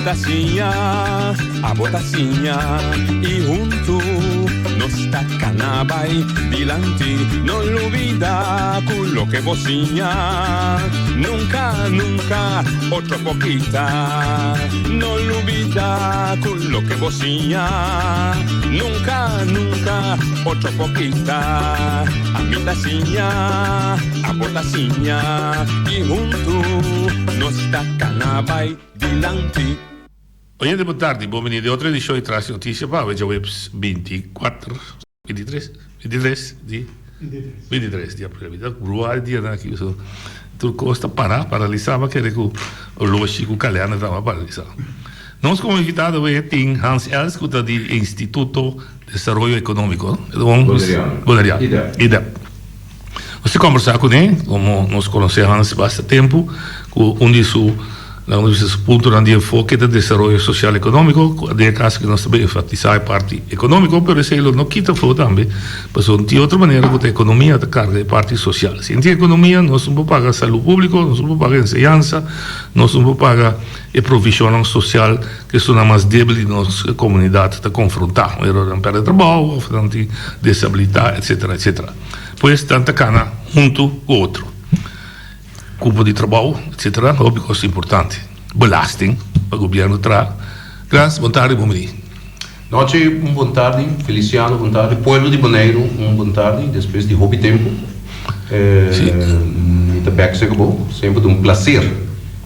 ta siña, abo ta siña i huntu nos ta kana bai dilanti. No lubida ku loke bo siña nunka, nunka otro por kita. No lubida ku loke bo siña nunka, nunka otro por kita. Ami ta siña, abo ta siña i huntu nos ta kana bai dilanti. Oyente bon tardi, bon bini den otro edicion di Tras di Noticia pa awe djaweps 24, 23, 23 di 23 di april. Mi ta brua e dianan aki pasobra tur cos ta para, paralisa, mi a kere cu oloshi cu kalender tabata paralisa. Nos como invitado awe tin Hans Els cu ta di Instituto Desaroyo Economico, Boneriano, Boneriano, IDEP. Nos ta kombersá kuné, komo nos konosé Hans basta tempu, ku un di su, laga nos bisa, su puntonan di enfoke ta desaroyo sosial ekonómiko, ku den e kaso aki nos ta bin enfatisá e parti ekonómiko, pero esei lo no kita afó tambe, pasobra no tin otro manera ku ta ekonomia ta karga e parti sosial. Si no tin ekonomia, nos no por paga salú públiko, nos no por paga enseñansa, nos no por paga e provishonnan sosial ku esunnan mas débil di nos komunidat ta konfrontá, ora nan pèrdè trabou òf nan tin desabilitá, etsetera, etsetera. Pues nan ta kana huntu ku otro. Kupo di trabou, etsetera, hopi kos importante. Belasting pa gobièrnu traha. Gras, bon tardi, bon bini. Nochi, un bon tardi, Feliciano, bon tardi, pueblo di Boneiru, un bon tardi, despues di hopi tempu. Mi ta bek serka bo, semper ta un placer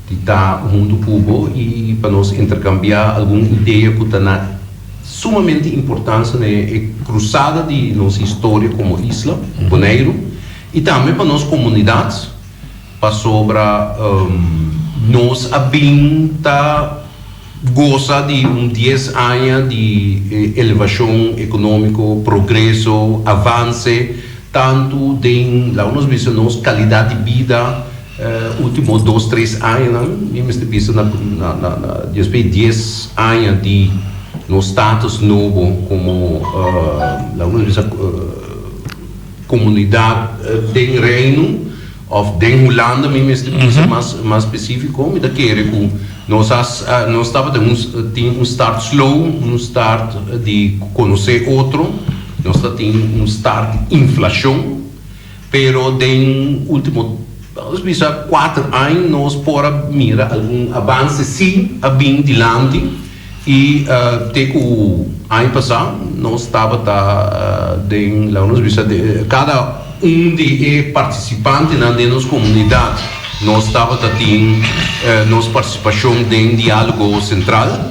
di ta huntu ku bo i pa nos interkambiá algun idea ku ta na Sumamente importancia na e cruzada di nos historia como isla, Boneiru, y tambe pa nos comunidad, pasobra nos a bin ta goza di un dies aña di elevacion economico, progreso, avance, tanto den, laga nos bisa, nos calidad di bida, Ultimo dos tres añanan mi mester bisa na na despues di dies aña di nos status nobo komo laga nos bisa komunidat den Reino òf den Hulanda mi mester bisa mas mas spesifiko mi ta kere ku nos a nos tabata un tin un start slow un start di konosé otro nos ta tin un start di inflashon. Pero den ultimo, nos bisa kuater aña nos por a mira algun avance si a bin dilanti y te cu aña pasa nos tabata den laga nos bisa cada un di e participantenan den nos comunidad nos tabata tin nos participacion den dialogo central.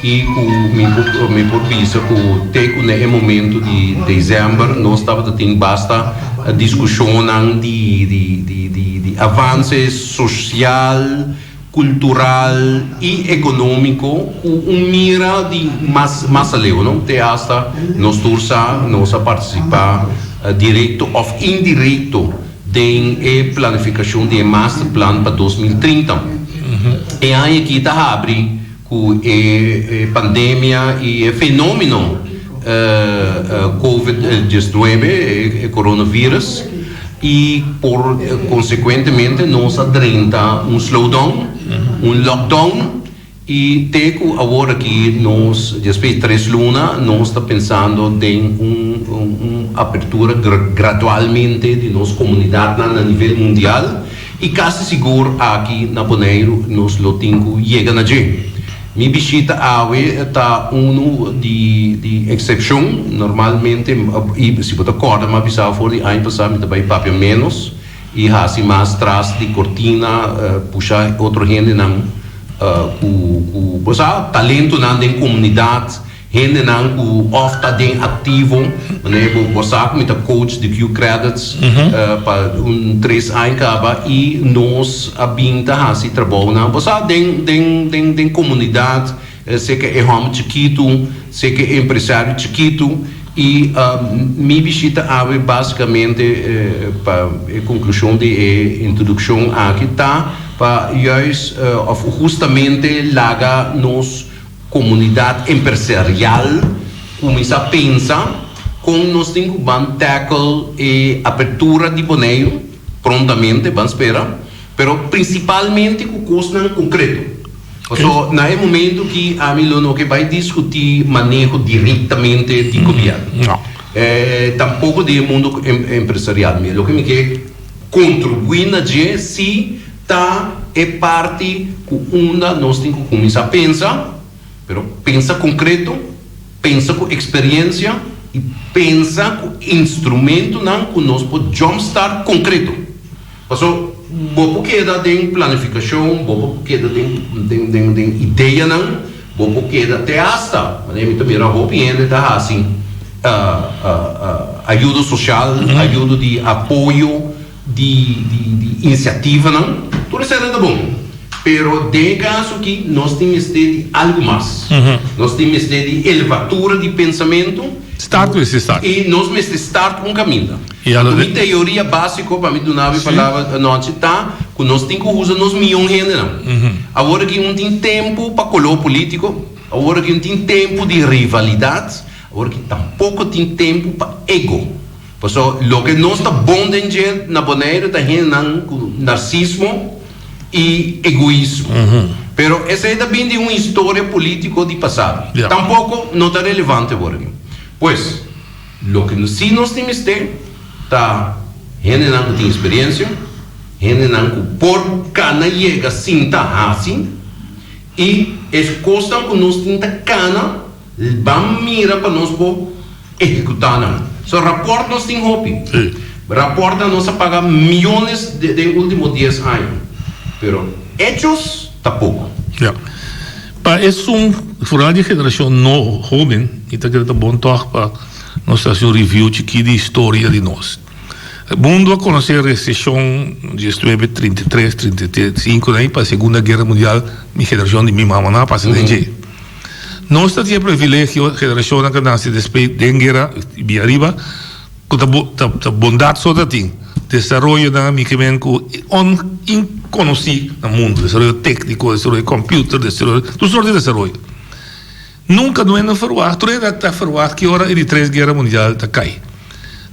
I ku mi por mi por bisa ku te ku na e momento di december nos tabata tin basta diskushonnan di di di di di avanse sosial, kultural i ekonómiko ku un mira di mas mas aleu no. Te asta nos tur sa nos a partisipá direkto òf indirekto den e planifikashon di e masterplan pa 2030. E aña aki ta habri Ku e pandemia i e fenomeno Covid 19, e coronavirus, i por konsekuentemente nos a drenta un slowdown, un lockdown, i te ku awor aki nos despues di tres luna nos ta pensando den un apertura gradualmente di nos komunidatnan na nivel mundial. I kasi sigur aki na Boneiru nos lo tin ku yega na dje. Mi bishita awe ta unu di di eksepshon. Normalmente, i si bo ta kòrda mi a bisa for di aña pasá mi ta bai papia ménos i hasi mas tras di kortina, pusha otro hendenan ku ku bo sa talentonan den komunidat. Hendenan ku òf ta den aktivo, manera bo bo sa ku mi ta coach di Qredits pa un tres aña kaba i nos a bin ta hasi trabounan bo sa den den den den komunidat seke e hòmber chikitu, seke e empresario chikitu i mi bishita awe basikamente pa e konklushon di e introdukshon aki ta pa juis òf hustamente laga nos Komunidat empresarial kuminsá pensa kon nos tin ku ban tackle e apertura di Boneiru prontamente, ban spera, pero prinsipalmente ku kosnan konkreto. Paso na e momento ki ami lo no ke bai diskutí maneho direktamente di gobièrnu. No. Tampoko di e mundo empresarial. Mi loke mi ke kontribuí na dje si ta e parti ku unda nos tin ku kuminsá pensa, pero pensa konkreto, pensa ku eksperensia i pensa ku instrumentonan ku nos por jumpstart konkreto. Paso bo por keda den planifikashon, bo por keda den den den den ideanan, bo por keda te asta, manera mi ta mira hopi hende ta hasi ayudo sosial, ayudo di apoyo di di di inisiativanan, tur esei ta bon. Pero den e kaso aki nos tin mester di algu mas. Nos tin mester di elevatura di pensamentu. Start mester start. I nos mester start un kaminda. Mi teoria básiko pa mi duna bo e palabra anochi ta ku nos tin ku usa nos mion hendenan. Awor aki un tin tempu pa koló polítiko, awor aki un tin tempu di rivalidat, awor aki tampoko tin tempu pa ego. Pasobra loke nos ta bon den dje na Boneiru ta hendenan ku narsismo i egoismo. Pero esei ta bin di un historia polítiko di pasado. Tampoko no ta relevante awor aki. Pues, loke si nos tin mester ta hendenan ku tin eksperensia, hendenan ku por kana yega sinta hasi i e kosnan ku nos tin ta kana ban mira pa nos por Ehekutá nan. So rapòrt nos tin hopi. Rapòrtnan nos a paga miónes den último dies aña. Pero hechos ta poko. Ya. Pa esun foral di generashon no hóben mi ta kere ta bon tòg pa nos hasi un review chikí di historia di nos. Mundu a konosé reseshon diesnuebe 33, 35 nan i pa Segunda Guera Mundial mi generashon di mi mamanan a pasa den dje. Nos ta tin e privilegio, generashonnan ku a nase despues den guera i bia ariba, ku ta ta bondat so ta tin. Desaroyonan mi ke men ku on inkonosí na mundu, desaroyo tékniko, desaroyo kòmpiuter, desaroyo, tur sort di desaroyo. Nunka no hende a ferwagt, tur hende ta ferwagt ki ora e di tres guera mundial ta kai.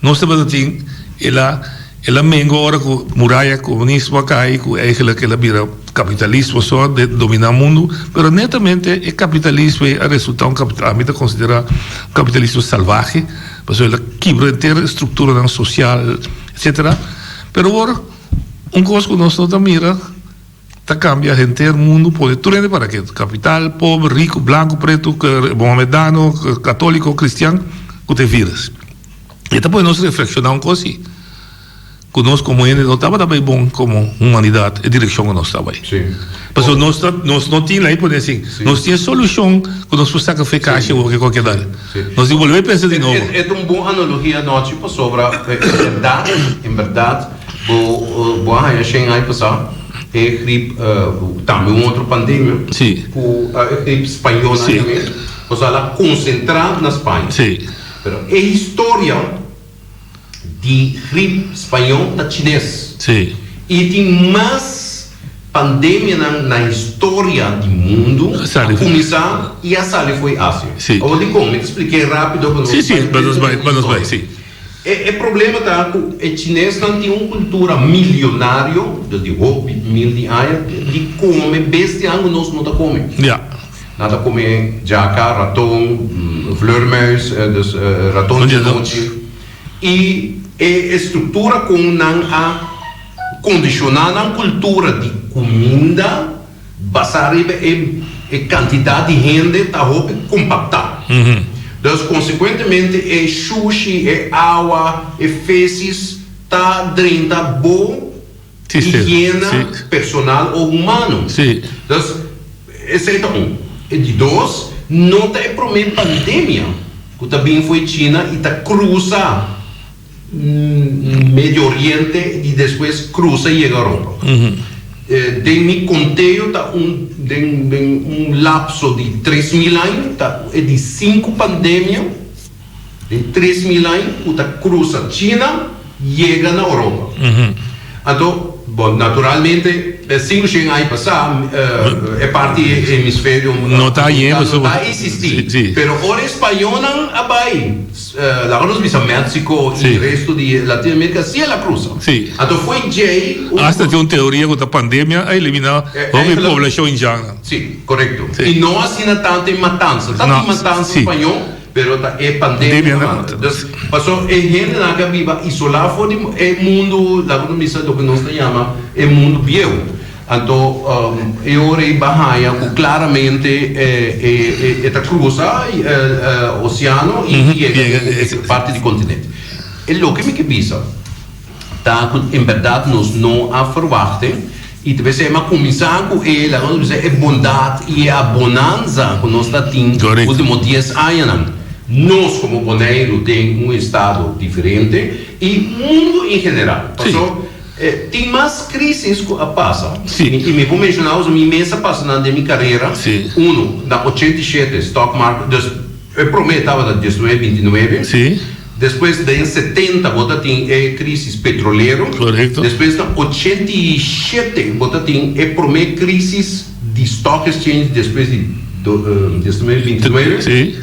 Nos tabata tin el a el a mengua ora ku muraya komunismo a kai ku eigenlijk el a bira kapitalismo so a dominá mundu pero netamente e kapitalismo ei a resultá un kapital ami ta konsiderá un kapitalismo salvahe pasobra el a kibra henter e strukturanan sosial etsetera pero awor un kos ku nos no ta mira. Ta cambia henter mundo pone tur hende para ketu, capital, pober, rico, blanco, preto, mohamedano, catolico, cristian, cu ta e virus. E ta pone nos reflexiona un cos si, cu nos como hende no tabata bay bon como humanidad e direccion cu nos ta bay. Pasobra nos ta, nos no tin, la'i pone asin, nos tin e solucion cu nos por saca fe cashi awor ke cualkier dal. Nos tin bolbe pensa di nobo. E ta un bon analogia anochi pasobra en berdad, en berdad, Bo bo a haña shen aña pasá e grip tambe un otro pandemia ku e grip spañó nan tambe pasobra el a konsentrá na Spaña. Pero e historia di grip spañó ta chines i tin mas pandemianan na historia di mundu a kuminsá i a sali fo'i Asia. Awor dikon? Mi ta splik'é rápido pa nos bai. E problema ta ku e chinesnan tin un kultura milionario, dus di hopi mil di aña, di kome bestianan ku nos no ta kome. Nan ta kome djaka, raton, vleermuis, dus raton di nochi. I e struktura kon nan a kondishoná nan kultura di kuminda Basá riba e e kantidat di hende ta hopi kompaktá. Dus konsekuentemente e shushi, e awa, e fesis ta drenta bo higiena personal o humano. Dus esei ta un. E di dos, no ta e promé pandemia ku ta bin fo'i China i ta krusa Medio Oriente i despues krusa i yega Europa. Den mi konteo ta un den den un lapso di 3000 aña ta e di sinku pandemia den 3000 aña ku ta krusa China yega na Europa. Anto, bon, naturalmente. 500 aña pasá e parti hemisferio No ta amerikano no ta eksistí. Pero ora e spañónan a bai, laga nos bisa Mexico i resto di Latinoamérika, sí el a krusa. Anto fo'i djei. Asta tin un teoria ku ta pandemia a eliminá hopi poblashon indiana. Sí, korekto. I no asina tantu e matansa. Ta tin matansa spañó. Pero ta e pandemia ta manda. Dus, paso e hendenan ke a biba isolá for di e mundu, laga nos bisa loke nos ta yama e mundu bieu. Anto e ora ei ba haña ku klaramente e ta krusa oseano i yega e parti di kontinente. E loke mi ke bisa ta ku en bèrdat nos no a ferwachté i ta p'esei mi a kuminsá ku e, laga nos bisa, e bondat i e abonansa ku nos ta tin último dies añanan. Nos komo Boneiru den un estado diferente i mundu en general. Paso tin mas krísis ku a pasa i mi por menshoná oso mi mes a pasa nan den mi karera. Unu, na 87 stock market, dus E promé tabata diesnuebe bintinuebe. Sí. Despues den setenta bo ta tin e crisis petrolero. Correcto. Despues na 87 bo ta tin e promé crisis di stock exchange despues di 1929. Sí.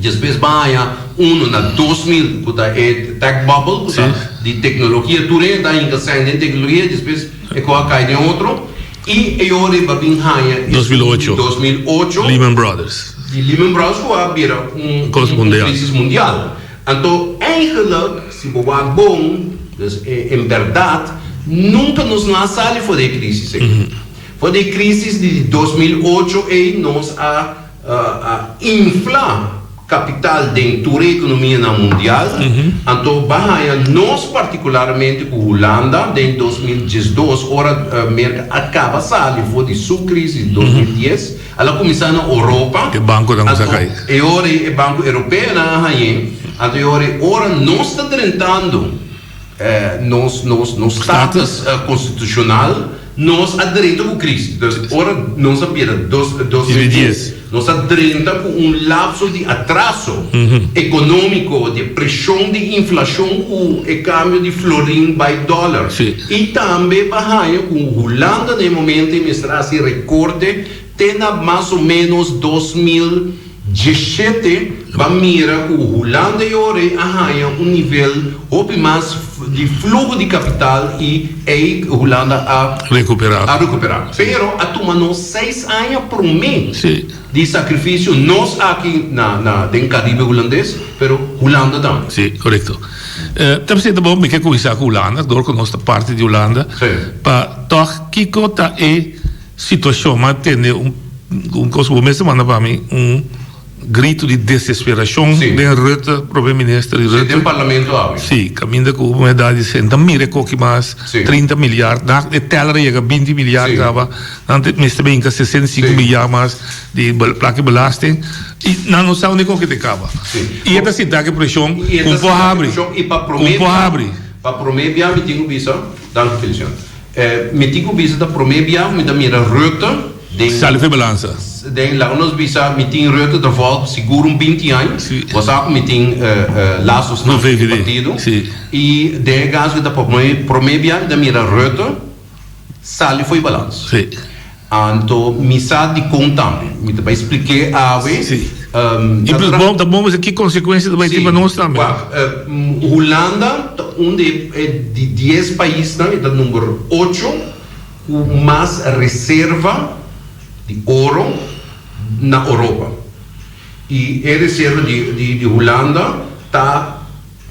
Despues bo haña uno na 2000 cu ta e tech bubble cu ta di tecnologia. Tur hende ta hinca sèn den tecnologia despues e cu a cay den otro. I e ora ei bo a bin haña e 2008. 2008. Lehman Brothers. Di Lehman Brothers ku a bira un krisis mundial. Anto eigenlijk si bo wak bon, dus en bèrdat nunka nos no a sali for di e krisis ei. For di e krisis di 2008 ei nos a a infla kapital den tur e ekonomianan mundial. Anto bo a haña nos partikularmente ku Hulanda den 2012 ora Merka a kaba sali for di su krisis di 2010. Al a kuminsá na Oropa. E bankonan kuminsá kai. Anto e ora ei e banko europeonan a hañ'é. Anto e ora ei ora nos ta drentando nos nos nos status konstitushonal, nos a drenta ku krisis. Dus ora nos a bira 2010, nos a drenta ku un lapso di atraso ekonómiko, di preshon di inflashon ku e kambio di florin bai dòler. I tambe pa haña ku Hulanda na e momento ei mester hasi rekorte te na mas o ménos 2017 ba mira ku Hulanda i ora ei a haña un nivel hopi mas di fluho di kapital i ei Hulanda a Rekuperá. a rekuperá. Pero a tuma nos seis aña promé di sakrifisio nos aki na na den Karibe Hulandes pero Hulanda tambe. Sí, korekto. Ta bisei ta bon mi ke kuminsá ku Hulanda, dor ku nos ta parti di Hulanda, pa tòg kiko ta e situashon. Mi a tende un un kos ku bo mester manda pa mi, un gritu di desesperashon den Rutte, prome minister di Rutte. Den parlamento awe. Sí, kaminda ku un edat di senta mira e koki mas 30 milyard, na e teller a yega 20 milyard kaba, nan mester brinka 65 milyard mas di plaka di belasting. I nan no sa unda koki ta kaba. I e ta sinta ku e preshon ku un por habri. Ku un por habri. Pa prome bia mi tin ku bisa, danki Feliciano, mi tin ku bisa ta prome bia ku mi ta mira Rutte den. Sali for e balansa. Den laga nos bisa mi tin Rutte ta volg sigur un 20 aña. Bo sa ku mi tin lasos nan ku e partido. I den e kaso ku ta prome bia mi ta mira Rutte sali for e balans. Anto mi sa dikon tambe. Mi ta bai splik'é awe. Sí. I plus bo ta bon bisa ki konsekuensia ta bai tin pa nos tambe. Wak, Hulanda ta un di e di dies paisnan, e ta number ocho ku mas reserva di oro na Oropa. I e reserva di di Hulanda ta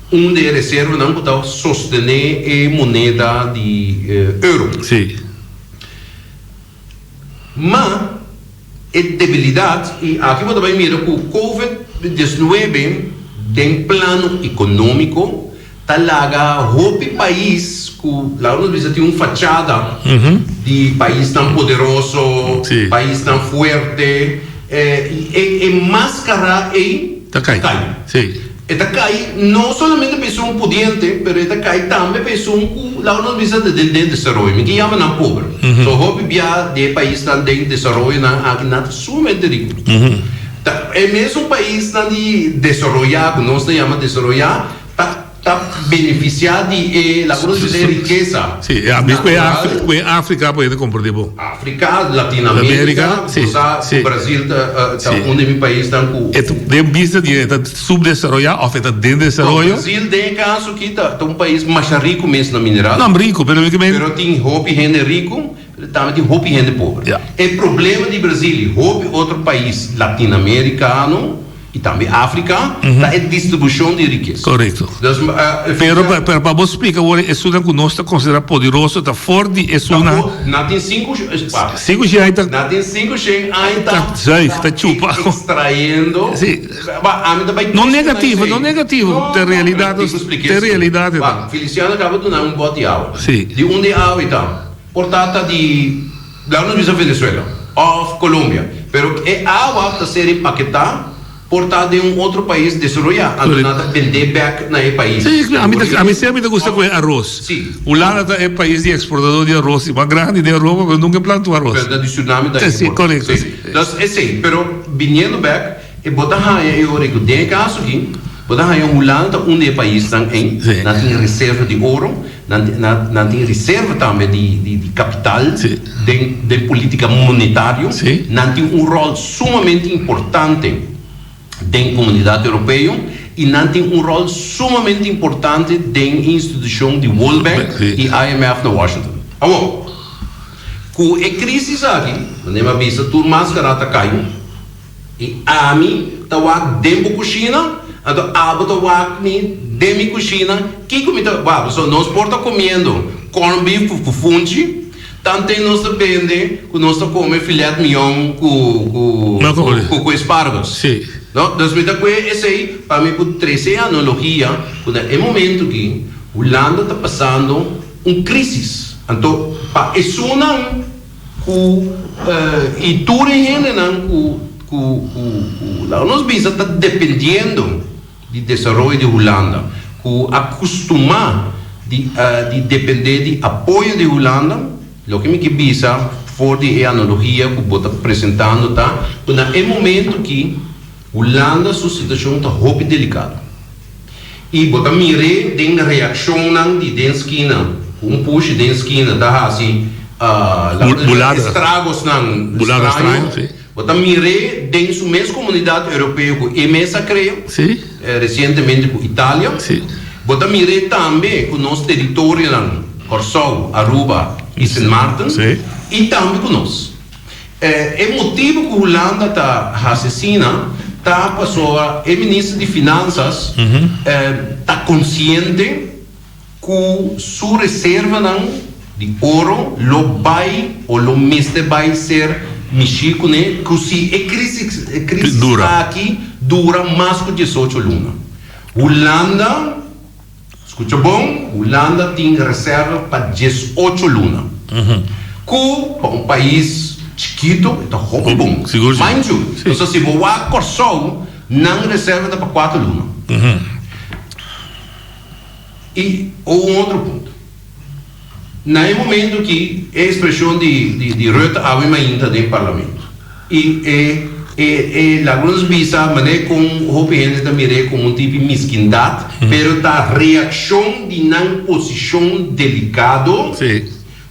un di e reservanan ku ta sostené e moneda di euro. Sí. Ma e debilidat, i aki bo ta bai mira ku Covid 19 den plano ekonómiko ta laga hopi pais ku laga nos bisa tin un fachada di paisnan poderoso, paisnan fuerte, i e maskara ei ta kai. E ta kai no solamente pa esun pudiente, pero e ta kai tambe pa esun ku laga nos bisa ta den den desaroyo. Mi ke yama nan pober. So hopi bia di e paisnan den desaroyonan aki nan ta sumamente riku. Ta e mesun paisnan di desaroyá ku nos ta yama desaroyá ta. ta beneficia di e laga nos bisa e rikesa Sí, e ami ku e natural. Ku e Afrika por hende komprende bo. Afrika, Latinoamerica, Amerika, sí, bo sa sí. ku Brasil ta ta Sí. un di mi paisnan ku E ta den bista di e ta subdesaroyá òf e ta den No, desaroyo? Brasil den e kaso aki ta ta un pais masha riku mes na mineral. No, riku, pero mi ke men. Pero tin hopi hende riku, pero tambe tin hopi hende pober. Ja. E problema di Brasil i hopi otro pais latinoamerikano I tambe Afrika, ta e distribushon di rikesa. Korekto. Dus, Pero pa pero pa bo splika awor esunnan ku nos ta konsiderá poderoso ta for di esunnan. Nan tin sinku pa. Sinku shen ai ta. Nan tin sinku shen ai ta. Ta zuig, ta chupa. Ekstrayendo. Si. Ba, ami ta bai No negativo, no negativo. Te realidat, te realidat e ta. Ba, Feliciano a kaba duna un bòt di awa. Si. Di unda e awa e ta? Por ta ta di. Laga nos bisa Venezuela of Colombia, pero e awa ta ser empaketá por ta den un otro pais desaroyá, anto nan ta bendé bek na e pais. Sí, ami ta, ami semper ta gusta ku e aros. Sí. Hulanda ta e pais di eksportador di aros mas grandi den Europa, pero nunka e planta un aros. Pero ta di Suriname ta Sí, korekto. Sí. Dus esei, pero biniendo bek, E bo ta haña e ora ku den e kaso aki, bo ta haña Hulanda ta un di e paisnan ei, nan tin reserva di oro, nan nan tin reserva tambe di di kapital den den politika monetario, nan tin un ròl sumamente importante den komunidat europeo i nan tin un ròl sumamente importante den e institushon di World Bank i IMF na Washington. Awor, ku e krisis aki, manera mi a bisa, tur maskara ta kai. I ami ta wak den bo kushina, anto abo ta wak mi den mi kushina. Kiko mi ta wak? Pasobra nos por ta komiendo corn beef ku funchi, tanten nos ta bende ku nos ta kome filet mignon ku ku ku espargos. No? Dus mi ta kue esei pa mi por trese e analogia ku na e momento aki Hulanda ta pasando un krisis. Anto pa esunnan. Ku i tur e hendenan ku ku ku ku laga nos bisa ta dependiendo di desaroyo di Hulanda, ku a kustumá di di dependé di apoyo di Hulanda, loke mi ke bisa for di e analogia ku bo ta presentando ta ku na e momento ki Hulanda su situashon ta hopi delikado. I bo ta mir'é den reakshonnan di den skina, ku un pushi den skina ta hasi estragosnan straño. Bo ta mir'é den su mes komunidat europeo ku e mes a krea, resientemente ku Italia. Bo ta mir'é tambe ku nos teritorionan, Kòrsou, Aruba i Sint Maarten, i tambe ku nos. E motibu ku Hulanda ta hasi asina ta pasobra e minister di Finansas ta konsiente ku su reservanan di oro lo bai o lo mester bai ser mishí kuné ku si e krisis aki dura mas ku diesocho luna. Hulanda. Skucha bon, Hulanda tin reserva pa diesocho luna. Ku pa un pais chikito e ta hopi bon. Mind you, pasobra si bo wak Kòrsou, nan reserva ta pa kuater luna. I un otro punto. Na e momento ki e expresion di di Rutte awe mainta den parlamento y e e e laga nos bisa manera con hopi hende ta mir'é como un tipi miskindad pero ta reaccion di nan posicion delicado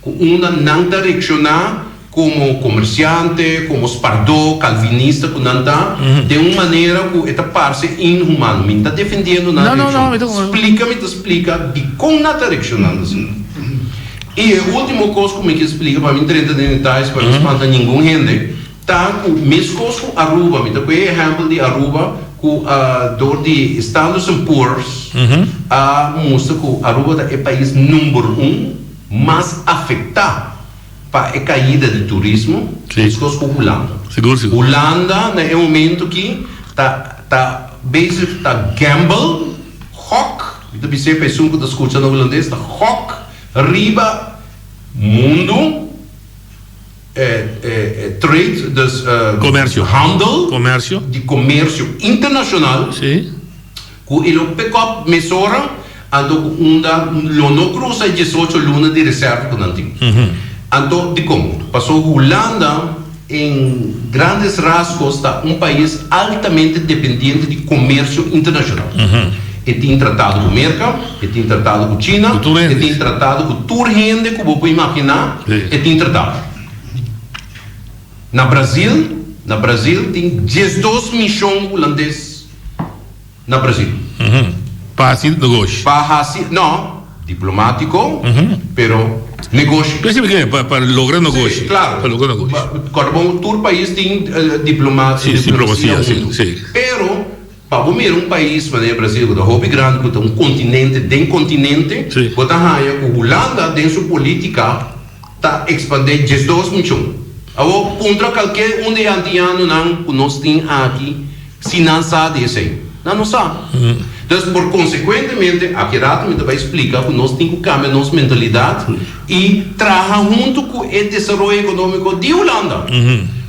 cu unda nan ta reacciona Komo komersiante, komo spardó, kalvinista ku nan ta, den un manera ku e ta parse inhumano. Mi no ta defendiendo nan reakshon. Splika mi ta splika dikon nan ta reakshonando asina. I e último kos ku mi ke splika, pa mi drenta den detayes pa no spanta ningun hende, ta ku meskos ku Aruba, mi ta pone e ehèmpel di Aruba ku dor di Standards and Poor's a mustra ku Aruba ta e pais number un mas afektá pa e kaida di turismo, meskos ku Hulanda. Hulanda na e momento ki ta ta bezig ta gamble, gok, mi ta bis'é pa esun ku ta skucha na hulandes, ta gok riba mundu trade, dus handel di komersio internashonal. Ku e lo pick up mesora, anto ku unda lo no krusa e diesocho luna di reserva ku nan tin. Anto dikon? Paso Hulanda en grandes rasgos ta un pais altamente dependiente di komersio internashonal. E tin tratado ku Merka, e tin tratado ku China, e tin tratado ku tur hende ku bo por imaginá, e tin tratado. Na Brazil, na Brazil tin 12 mishon hulandes na Brazil. Pa hasi negoshi. Pa hasi, no, diplomátiko, pero negoshi. P'esei mi ke, pa logra negoshi. Sí, klaro. Pa logra negoshi. Kòrda bon, tur pais tin diplomasia huntu. Pero, pa bo mira un pais manera Brazil ku ta hopi grandi, ku ta un kontinente den kontinente, bo ta haña ku Hulanda den su polítika ta ekspandé 12 michon. Awor, puntra kalke un di e antianonan ku nos tin aki si nan sa di esei. Nan no sa. Dus, por konsekuentemente, aki rato mi ta bai splika ku nos tin ku kambia nos mentalidat i traha huntu ku e desaroyo ekonómiko di Hulanda.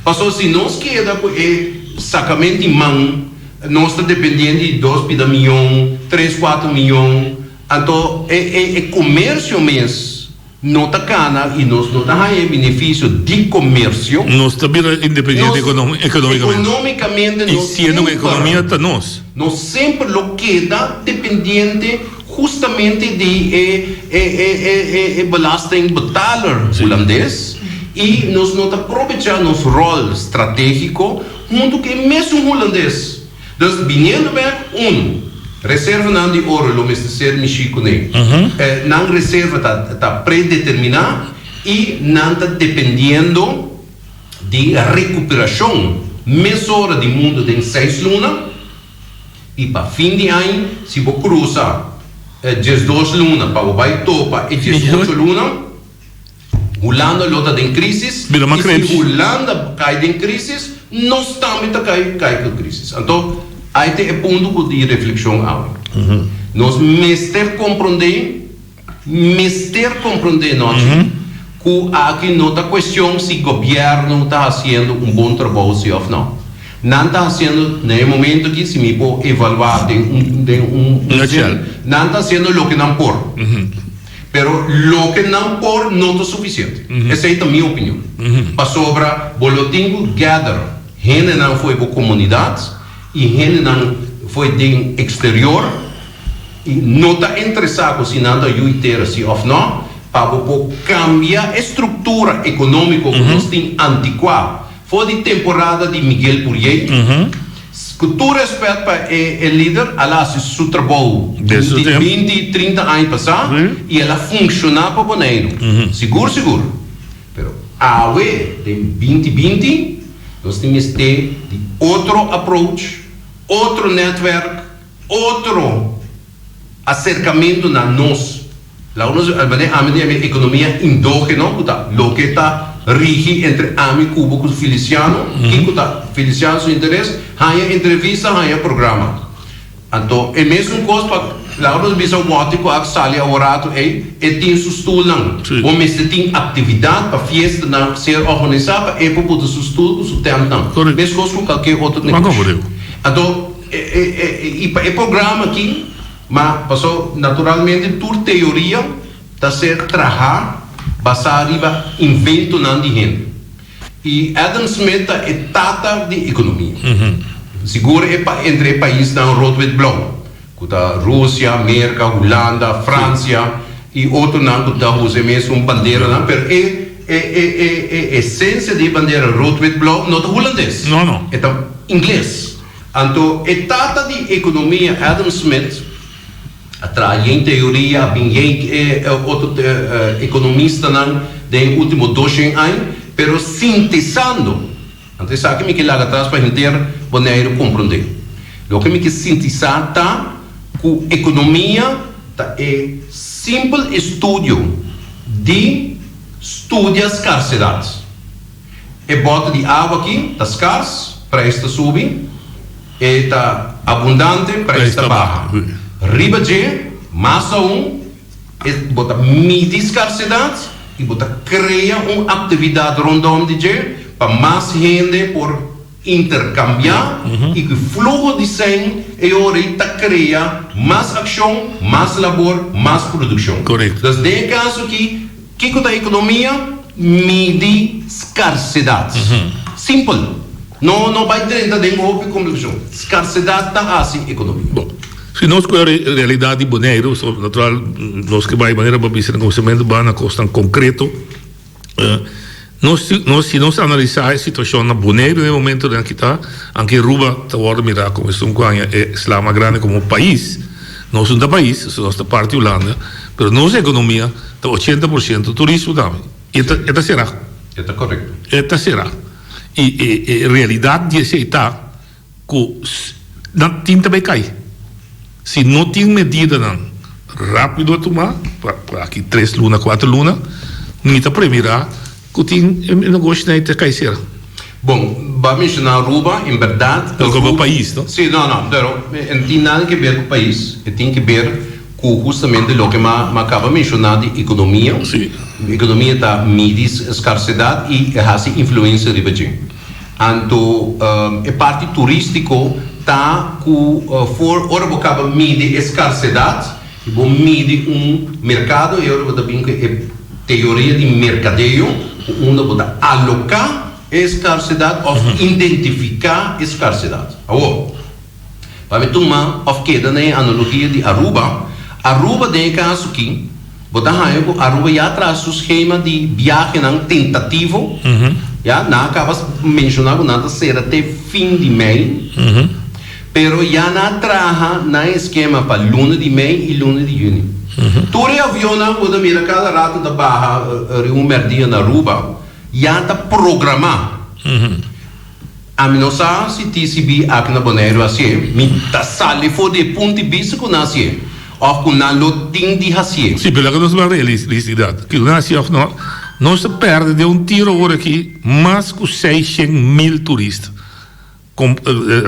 Pasobra si nos keda ku e sakament'i man, nos ta dependiente di dos pida miyon, tres, kuater miyon, anto e e komersio mes no ta kana i nos no ta haña e benefisio di komersio. Nos ta bira independiente ekonómikamente. Ekonómikamente nos semper. I siendo ku ekonomia ta nos. Nos semper lo keda dependiente hustamente di e e e e belastingbetaler hulandes i nos no ta probechá nos ròl stratégiko huntu ku e mesun hulandes. Dus biniendo bek, un, reservanan di oro lo mester ser mishí kuné. Nan reserva ta ta predeterminá i nan ta dependiendo di rekuperashon mesora di mundu den seis luna i pa fin di aña si bo krusa 12 luna pa bo bai topa e 18 luna. Hulanda lo ta den crisis y si Hulanda cay den crisis nos tambe ta cay cay cu crisis. Anto ay ta e punto cu di reflexion awe. Nos mester comprende, mester comprende nochi cu aki no ta cuestion si gobierno ta haciendo un bon trabou si of no. Nan ta haciendo na e momento aki si mi por evalua den un den un zin, nan ta haciendo loke nan por. Pero loke nan por no ta sufisiente. Esei ta mi opinion. Pasobra bo lo tin ku gather hendenan fo'i bo komunidat i hendenan fo'i den eksterior i no ta interesá ku si nan ta yui tera si òf no, pa bo por kambia e struktura ekonómiko ku nos tin antikuá For di temporada di Miguel Puriey, ku tur rèspèt pa e lider, al a hasi su trabou di binti, trinta aña pasá i el a funshoná pa Boneiru, sigur sigur. Pero awe den binti 20 nos tin mester di otro approach, otro nètwèrk, otro aserkamentu na nos. Laga nos manera ami ta yama e ekonomia indógeno ku ta loke ta rigi entre ami ku bo ku Feliciano, kiko ta Feliciano su interes, haña entrevista, haña programa. Anto e mesun kos pa laga nos bisa Watty ku a sali aworato ei, e tin su stulnan. Bo mester tin aktividat pa fiestanan ser organisá pa e por buta su stul ku su tèntnan. Meskos ku kalke otro negoshi. Anto i pa e programa aki. Ma paso naturalmente tur teoria ta ser trahá basá riba inventonan di hende. I Adam Smith ta e tata di ekonomia. Sigur e pa entre e paisnan rood-wit-blauw, ku ta Rusia, Merka, Hulanda, Fransia i otronan ku ta usa e mesun banderanan, pero e e e e e esensia di e bandera rood-wit-blauw no ta hulandes, e ta ingles. Anto e tata di ekonomia Adam Smith a traha yen teoria, a bin yen otro ekonomistanan den e ultimo doshen aña, pero sintisando, anto esaki mi ke laga atras pa henter Boneiru komprondé. Loke mi ke sintisá ta ku ekonomia ta e simpel estudio di studia skarsedat. E bòter di awa aki ta skars, prijs ta subi, e ta abundante, prijs ta baha. Riba dje, mas aun, e bo ta midi skarsedat i bo ta krea un aktividat rondom di dje pa mas hende por interkambiá i ku e fluho di sèn e ora ei ta krea mas akshon, mas labor, mas produkshon. Dus den e kaso aki, Kiko ta ekonomia? Midi skarsedat. Simpel. No no bai drenta den hopi komplikashon. Skarsedat ta hasi ekonomia. Bon. Si nos ku e realidat di Boneiru, so natural nos ke bai manera bo a bisa na kuminsamentu bai na kosnan konkreto. Nos nos si nos analisá e situashon na Boneiru na e momentonan aki ta, anke Aruba ta wòrdu mirá komo esun ku haña e sla mas grandi komo pais. Nos no ta pais, so nos ta parti Hulanda, pero nos ekonomia ta 80% turismo tambe. I e ta e ta será. E ta korekto. E ta será. I e e realidat di esei ta ku nan tin ta bai kai. Si no tin medidanan rápido a tuma pa aki tres luna, kuater luna, mi ta premirá ku tin e negoshonan ei ta kai sera. Bon, bo a menshoná Aruba, en bèrdat Aruba komo pais, no? Sí, no, no, pero e no tin nada ke ber ku pais, e tin ke ber ku hustamente loke mi a kaba menshoná di ekonomia. Sí. Ekonomia ta midi skarsedat i hasi influensia riba dje. Anto e parti turístiko ta ku for ora bo kaba midi e skarsedat i bo midi un merkado e ora bo ta bin ku e teoria di merkadeo ku unda bo ta aloká e skarsedat òf identifiká e skarsedat. Awor, pa mi tuma òf keda na e analogia di Aruba, Aruba den e kaso aki, Bo ta haña ku Aruba ya traha su skema di biahenan tentativo. Ya, nan a kaba menshoná ku nan ta sera te fin di mei, pero ya nan a traha nan e skema pa luna di mei i luna di yüni. Tur e avionnan ku bo ta mira kada rato ta baha riba un mèrdia na Aruba ya ta programá. Ami no sa si TCB aki na Boneiru hasié. Mi ta sali for di e punt di bista ku nan hasié òf ku nan lo tin di hasié. Sí, pero laga nos ban realisidad. Ku nan hasié òf no, nos ta pèrdè den un tiro awor aki mas ku 600.000 turista,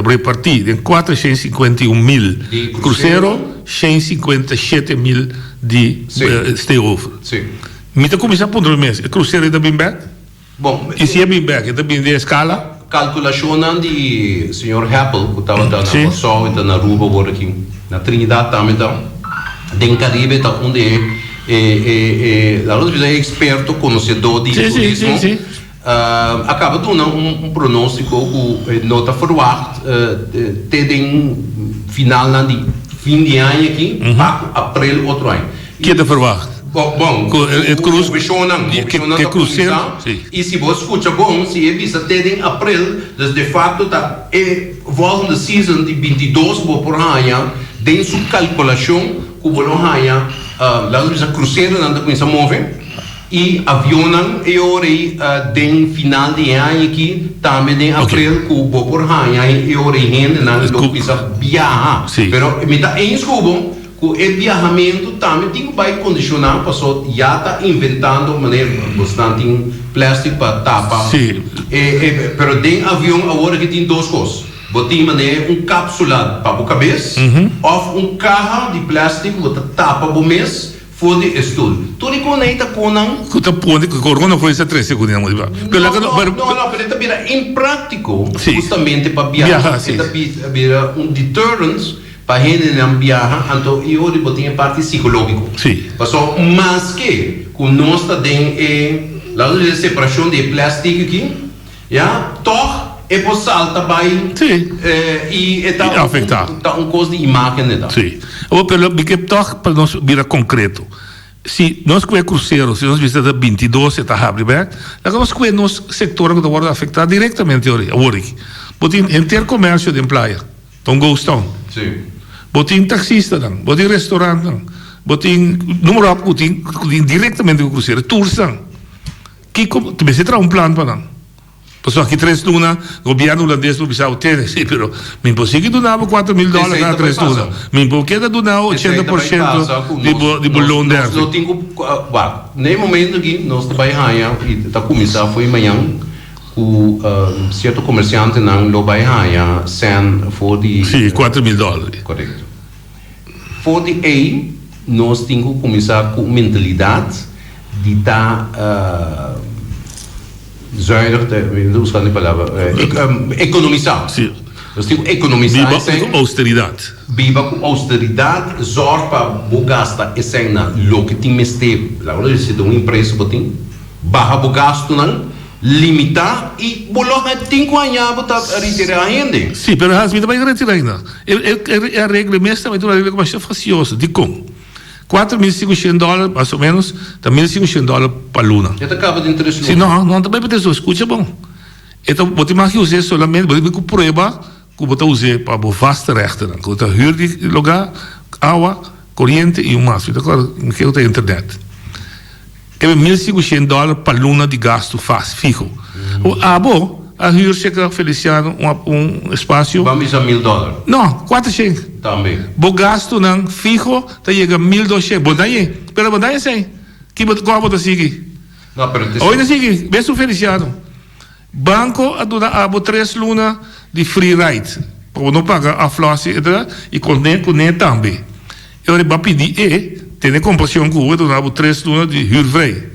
repartí den 451.000 krusero, 157.000 di stayover. Mi ta kuminsá puntra mi mes, e krusero ei ta bin bèk? Bon, I si e bin bek, e ta bin den eskala? Kalkulashonnan di señor Heppel, ku tabata na Kòrsou i ta na Aruba awor aki, na Trinidad tambe ta, den Karibe ta un di e, e, e, laat nos bisa e eksperto konosedó di turismo, a kaba duna un pronóstiko ku no ta ferwagt te den finalnan di fin di aña aki pa ku aprel otro aña. Ke ta ferwagt? Bon, bon, Ku e krus, moveshonnan, ke moveshonnan ta krusero, kuminsá. si. I si bo skucha bon, si e bisa te den aprel, dus de facto ta e volgende season di 22 bo por haña den su kalkulashon ku bo lo haña, laat nos bisa kruseronan ta kuminsá move i avionnan e ora ei den final di e aña aki, tambe den aprel ku bo por haña e ora ei hendenan lo kuminsá biaha. Pero mi ta eens ku bo. Ku e biahamentu tambe tin ku bai kondishoná paso ya ta inventando manera bosnan tin plastic pa tapa Sí. e e pero den avion awor aki tin dos kos bo tin manera un kapsula pa bo kabes òf un kaha di plastic ku bo ta tapa bo mes for di e stul tur e kon ei ta konnan. Ku ta pone ku corona for esa trese ku nan No no no no pero e ta bira impráktiko Sí. hustamente pa biaha Biaha sí. e ta bira un deterrence. Pa hendenan biaha, anto e ora bo tin e parti psicológico. Sí. Paso maske cu nos ta den e, laat nos bisa, separacion di e plastic aki, ya, toch e por salta bay. Sí. Y e ta Y afecta. un, ta un cos di imagen e ta. Sí. Awor, pero mi ke toch pa nos bira concreto. Si nos kue crucero, si nos bisa ta 22 e ta habri bek, laga nos kue nos sectornan cu ta wordo afecta directamente awor aki. Bo tin henter comercio den playa. Ta un ghost town. Sí. Bo tin taxistanan, bo tin restaurantnan, bo tin numero op ku tin ku tin direktamente ku krusero, toursnan. Kiko ta mester traha un plan pa nan. Pasobra aki tres luna gobièrnu hulandes por bisa bo tene, sí, pero mi por sigui duna bo 4000 dòler kada tres luna. Mi por keda duna bo 80% di bo di bo loon Nos lo tin ku wak, na e momento aki nos ta bai haña i ta kuminsá fo'i mañan. Ku sierto komersiantenan lo bai haña sèn for di. Sí, 4000 dòler. Korekto. For di ei nos tin ku kuminsá ku un mentalidat di ta zuinig, mi ta buskando e palabra, ekonomisá. Sí. Nos tin ku ekonomisá Biba e sèn. ku ousteridat. Biba ku ousteridat, zòrg pa bo gasta e sèn na loke tin mester. Laga nos bisa si ta un empresa bo tin, baha bo gastunan. Limitá i bo lo tin ku haña bo ta retirá hende. Sí, pero Hans, mi ta bai retirá ainda. E e areglo mes ta bai ta un areglo masha fasioso. Dikon? 4500 dòler, mas o ménos, ta 1500 dòler pa luna. E ta kaba den tres luna. Sí, no, no ta bai pa tres luna. Skucha bon. E ta, bo tin mag us'é solamente, bo tin ku prueba ku bo ta us'é pa bo vaste rechtennan, ku ta hür di lugá, awa, koriente i un mas. Mi ta kòrda, mi kere ku ta internet. Kebe 1500 dòler pa luna di gastu fas, fiho. Abo a hür serka Feliciano un un espasio. Ban bisa mil dòler. No, 400. Tambe. Bo gastunan fiho ta yega 1200. Bo dañ'é, pero bo daña esei. Ki bo, kua bo ta sigui? No, pero. Oye ta sigui, bes un Feliciano. Banco a duna abo tres luna di free ride pa bo no paga aflosi etcetera y cone cune tambe. E ora e ba pidi e tene compasion cu bo e duna abo tres luna di huurvrij.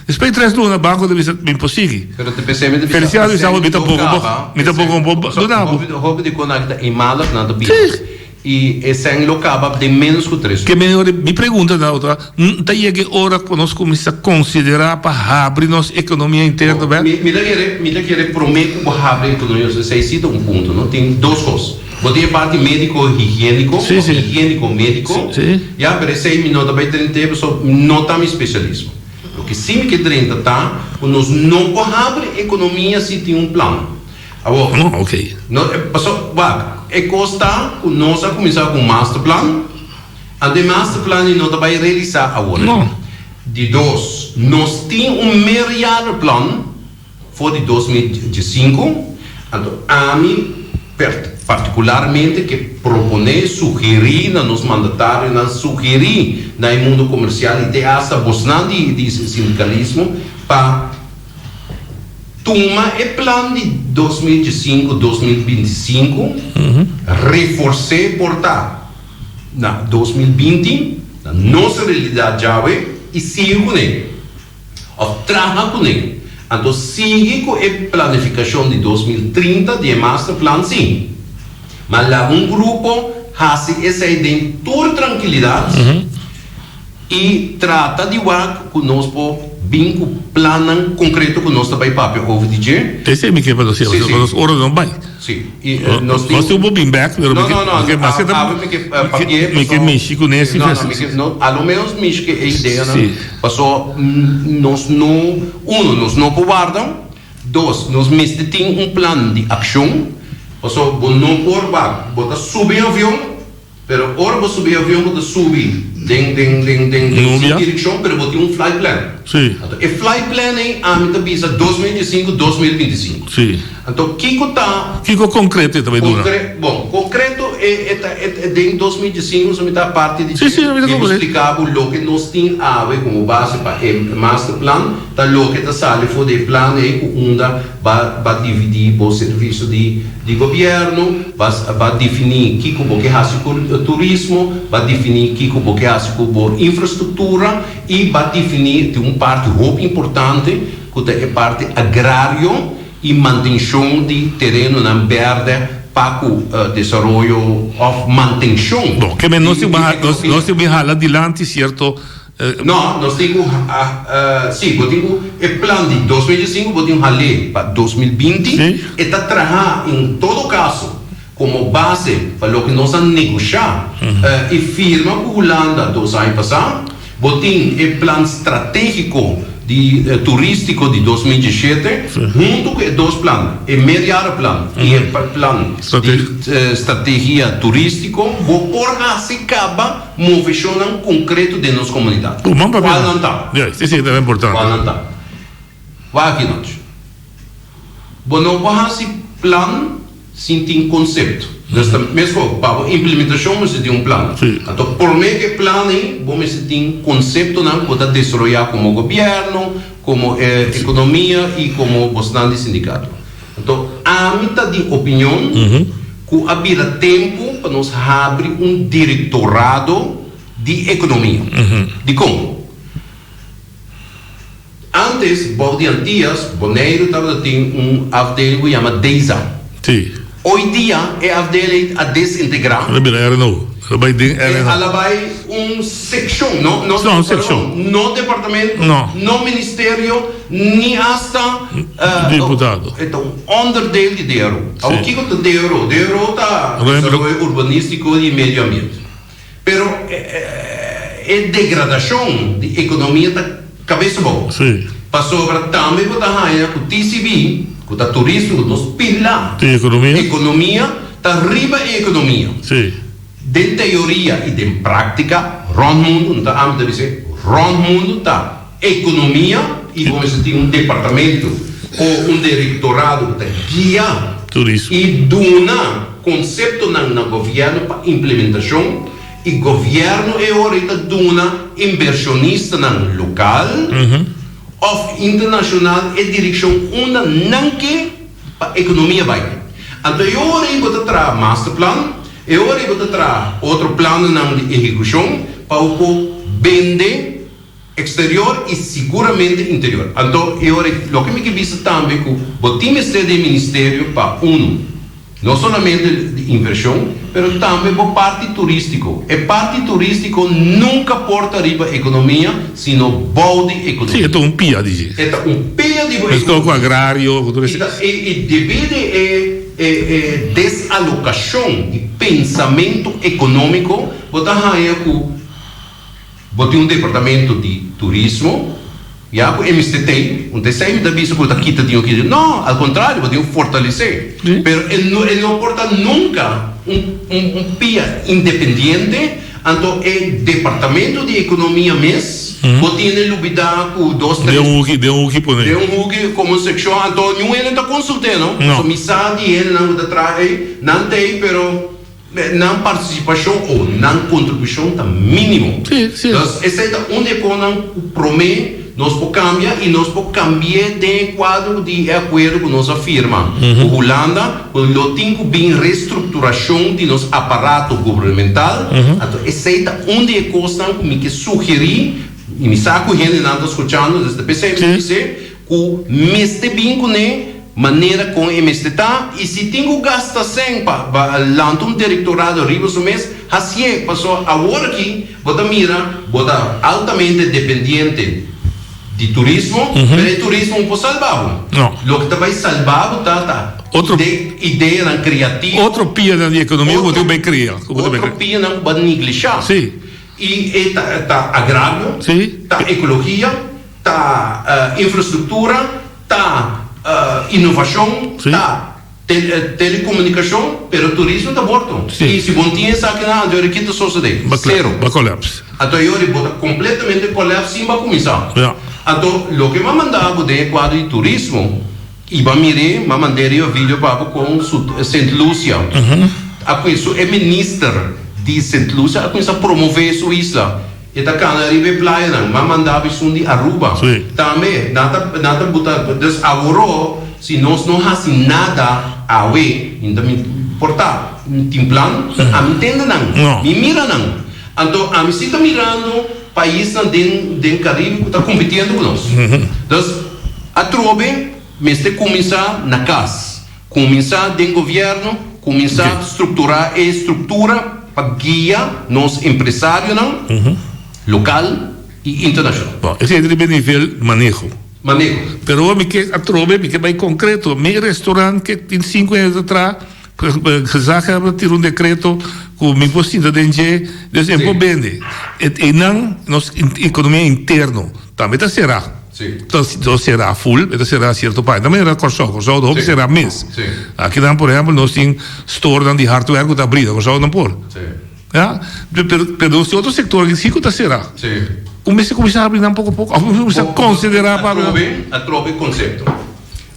Despues di tres luna banco ta bisa mi por sigui. Pero te p'esei mi ta bisa Feliciano bisa abo mi tampoco bo mi tampoco bo duna abo. Hopi di con aki ta eenmalig nan ta bisa. I e sèn lo kaba den ménos ku tres Ke men ora mi pregunta ta otra, N ta yega e ora ku nos kuminsá konsiderá pa habri nos ekonomia interno bèk? Mi ta kere, mi ta kere promé ku bo habri ekonomia, esei sí ta un punto, no? Tin dos kos. Bo tin e parti médiko higiéniko, òf higiéniko médiko, ya, pero esei mi no ta bai drent'é pasobra no ta mi spesialismo. Loke sí mi ke drenta ta ku nos no por habri ekonomia si tin un plan. Awor, No, ok. no, e paso, wak, e kos ta ku nos a kuminsá ku un masterplan, anto e masterplan ei no ta bai realisá awor. No. Di dos, nos tin un meerjarenplan for di 2015, anto ami per partikularmente ke proponé, sugerí na nos mandatarionan, sugerí na e mundo komersial i te asta bosnan di di sindikalismo pa Tuma e plan di 2015, 2025, refors'é por ta na 2020, na nos realidat djawe, i sigui kuné, òf traha kuné. Anto sigui ku e planifikashon di 2030 di e masterplan, sí. Ma laga un grupo hasi esei den tur trankilidat. I trata di wak ku nos por bin ku plannan konkreto ku nos ta bai papia over di dje. Esei mi ke pa nos hasi, pasobra nos ora no bai. Si, i nos tin. Nos tin un por bin bèk, pero mi ke. No, no, no, awe mi ke papi'é, pasobra. Mi ke mishi kuné si. No, no, mi ke, no, a lo ménos mishi ke e ideanan, pasobra nos no, uno, nos no por warda, dos, nos mester tin un plan di akshon, pasobra bo no por wak, bo ta subi un avion. Pero ora bo subi avion bo ta subi den den den den den sin direkshon pero bo tin un flight plan. Sí. Anto e flight plan ei ami ta bisa 2015 2025. Sí. Anto kiko ta. Kiko konkreto e ta bai duna? Konkre bon konkreto e e ta e den 2015 nos a mita parti di Sí sí mi ta Mi komprende. splika bo loke nos tin awe komo base pa e master plan ta loke ta sali for di e plan ei ku unda ba ba dividi bo servisio di Di gobièrnu, ba ba definí kiko bo ke hasi ku turismo, ba definí kiko bo ke hasi ku bo infrastruktura i ba definí tin un parti hopi importante ku ta e parti agrario i mantenshon di terenonan bèrdè pa ku desaroyo òf mantenshon Bon, ke men nos tin nos tin bin hala dilanti sierto No, nos tin ku, si, bo tin ku e plan di 2015 bo tin hal'é pa 2020, e ta traha en todo kaso komo base pa loke nos a negoshá i firma ku Hulanda dos aña pasá. Bo tin e plan stratégiko di turístiko di 2017 huntu ku e dos plan, e meerjarenplan i e plan di strategia turístiko, bo por hasi kaba. Moveshonnan konkreto den nos komunidat. Kual nan ta? Kual nan ta? Wak aki nochi. Bo no por hasi plan sin tin konsepto. Dus ta meskos, pa bo implementashon mester tin un plan. Anto promé ku e plan ei, bo mester tin konseptonan ku bo ta desaroyá komo gobièrnu, komo ekonomia i komo bosnan di sindikato. Anto ami ta di opinion ku a bira tempu pa nos habri un direktorado di ekonomia. Dikon? Antes, bou di Antias, Boneiru tabata tin un afdeling ku yama DEZA. Hoy dia e afdeling a desintegrá. El a bira RNO. El a bai den RNO. El a bai un sekshon, no, no, No, un sekshon. no departamento, No. no ministerio. ni hasta Diputado. E ta un onderdeel di DRO. Awor kiko ta DRO? DRO ta Desaroyo Urbanístiko i Medio Ambiente. Pero e degradashon di ekonomia ta kabes abou. Pasobra tambe bo ta haña ku TCB, ku ta turismo, ku nos pila ekonomia, ta riba e ekonomia. Den teoria i den práktika rònt mundu, no ta ami ta bis'é, rònt mundu ta ekonomia i bo mester tin un departamento o un direktorado ku ta guia i duna konseptonan na gobièrnu pa implementashon i gobièrnu e ora ei ta duna inbershonistanan lokal òf internashonal e direkshon unda nan ke pa ekonomia bai. Anto e ora ei bo ta traha masterplan, e ora ei bo ta traha otro planonan di ehekushon pa bo por bende eksterior i siguramente interior. Anto e ora ei loke mi ke bisa tambe ku bo tin mester di e ministerio pa unu no solamente di invershon pero tambe bo parti turístiko. E parti turístiko nunka por ta riba ekonomia sino bou di ekonomia. Sí, e ta un pia di dje. E ta un pia di bo ekonomia. Meskos ku agrario, ku tur esei. I debí di e e desalokashon di pensamentu ekonómiko bo ta haña ku bo tin un departamento di turismo, ya ku e mester tei, un ta esei mi ta bisa ku ta kita di un kita di no, al kontrario bo tin ku fortalesé, pero e no e no por ta nunka un un pia independiente, anto e departamento di ekonomia mes bo tene lubidá ku dos tres. Den un huki, den un huki pone. Den un huki komo un sekshon, anto niun hende ta konsult'é no, No. So mi sa di hendenan ku ta traha ei, nan t'ei pero. Nan partisipashon o nan kontribushon ta mínimo. Sí, sí. Dus esei ta un di e konan ku promé nos por kambia i nos por kambi'é den e kuadro di e akuerdo ku nos a firma ku Hulanda ku lo tin ku bin restrukturashon di nos aparato gubernamental. Anto esei ta un di e kosnan ku mi ke sugerí i mi sa ku hendenan ta skuchando, dus ta p'esei mi bis'é ku mester bin kuné Manera kon e mester ta i si tin ku gasta sèn pa lanta un direktorado riba su mes, hasié, pasobra awor aki bo ta mira bo ta altamente dependiente di turismo, pero e turismo no por salba bo. No. Loke ta bai salba bo ta ta ideanan kreativo. Otro pianan di ekonomia ku bo tin ku bai krea. Otro pianan ku bo a neglishá. Sí. I e ta agrario, Sí. ta ekologia, ta infrastruktura. Ta inovashon, ta telekomunikashon, pero turismo ta morto. I si bo no tin esakinan, anto yori ki ta sosodé? Sero. Bo kòlèps. Anto yori bo ta kompletamente kòlèps sin bo a kuminsá. Anto loke mi a manda bo den e kuadro di turismo, i bo a mir'é, mi a mand'é riba video pa bo kon Sint Lucia a kuminsá, e minister di Sint Lucia a kuminsá promové su isla. E ta cana riba e playanan. M'a manda bo esun di Aruba. Sí. Tambe, nan ta, nan ta buta, dus aworó, si nos no haci nada awe, mi ta porta tin plan, ami tende nan, No. mi mira nan. Anto, ami si ta mirando paisnan den, den Caribe cu ta compitiendo cu nos. Dus, atrobe mester cuminsa na cas. Kuminsá den gobièrnu, kuminsá strukturá e struktura pa guia nos empresarionan lokal i internashonal. Bon, esei ta riba e nivel maneho. Maneho. Pero awor mi ke atrobe, mi ke bai konkreto. Mi restaurant ke tin sinku hende ta traha, gezaghebber a tira un dekreto ku mi por sinta den dje, dus e por bende. Einan nos ekonomia interno tambe ta será. Sí. Ta ta será full, e ta será cierto parti. Ta manera Kòrsou, Kòrsou ta hopi será mes. Sí. Akinan por ehempel nos tin storenan di hardware ku ta abrí, na Kòrsou no por. Sí. Ya, pero pero nos tin otro sector sí ku ta será. Sí. Ku mester kuminsá abri nan poko poko òf kuminsá konsiderá pa abri nan. Atrobe, atrobe konsepto.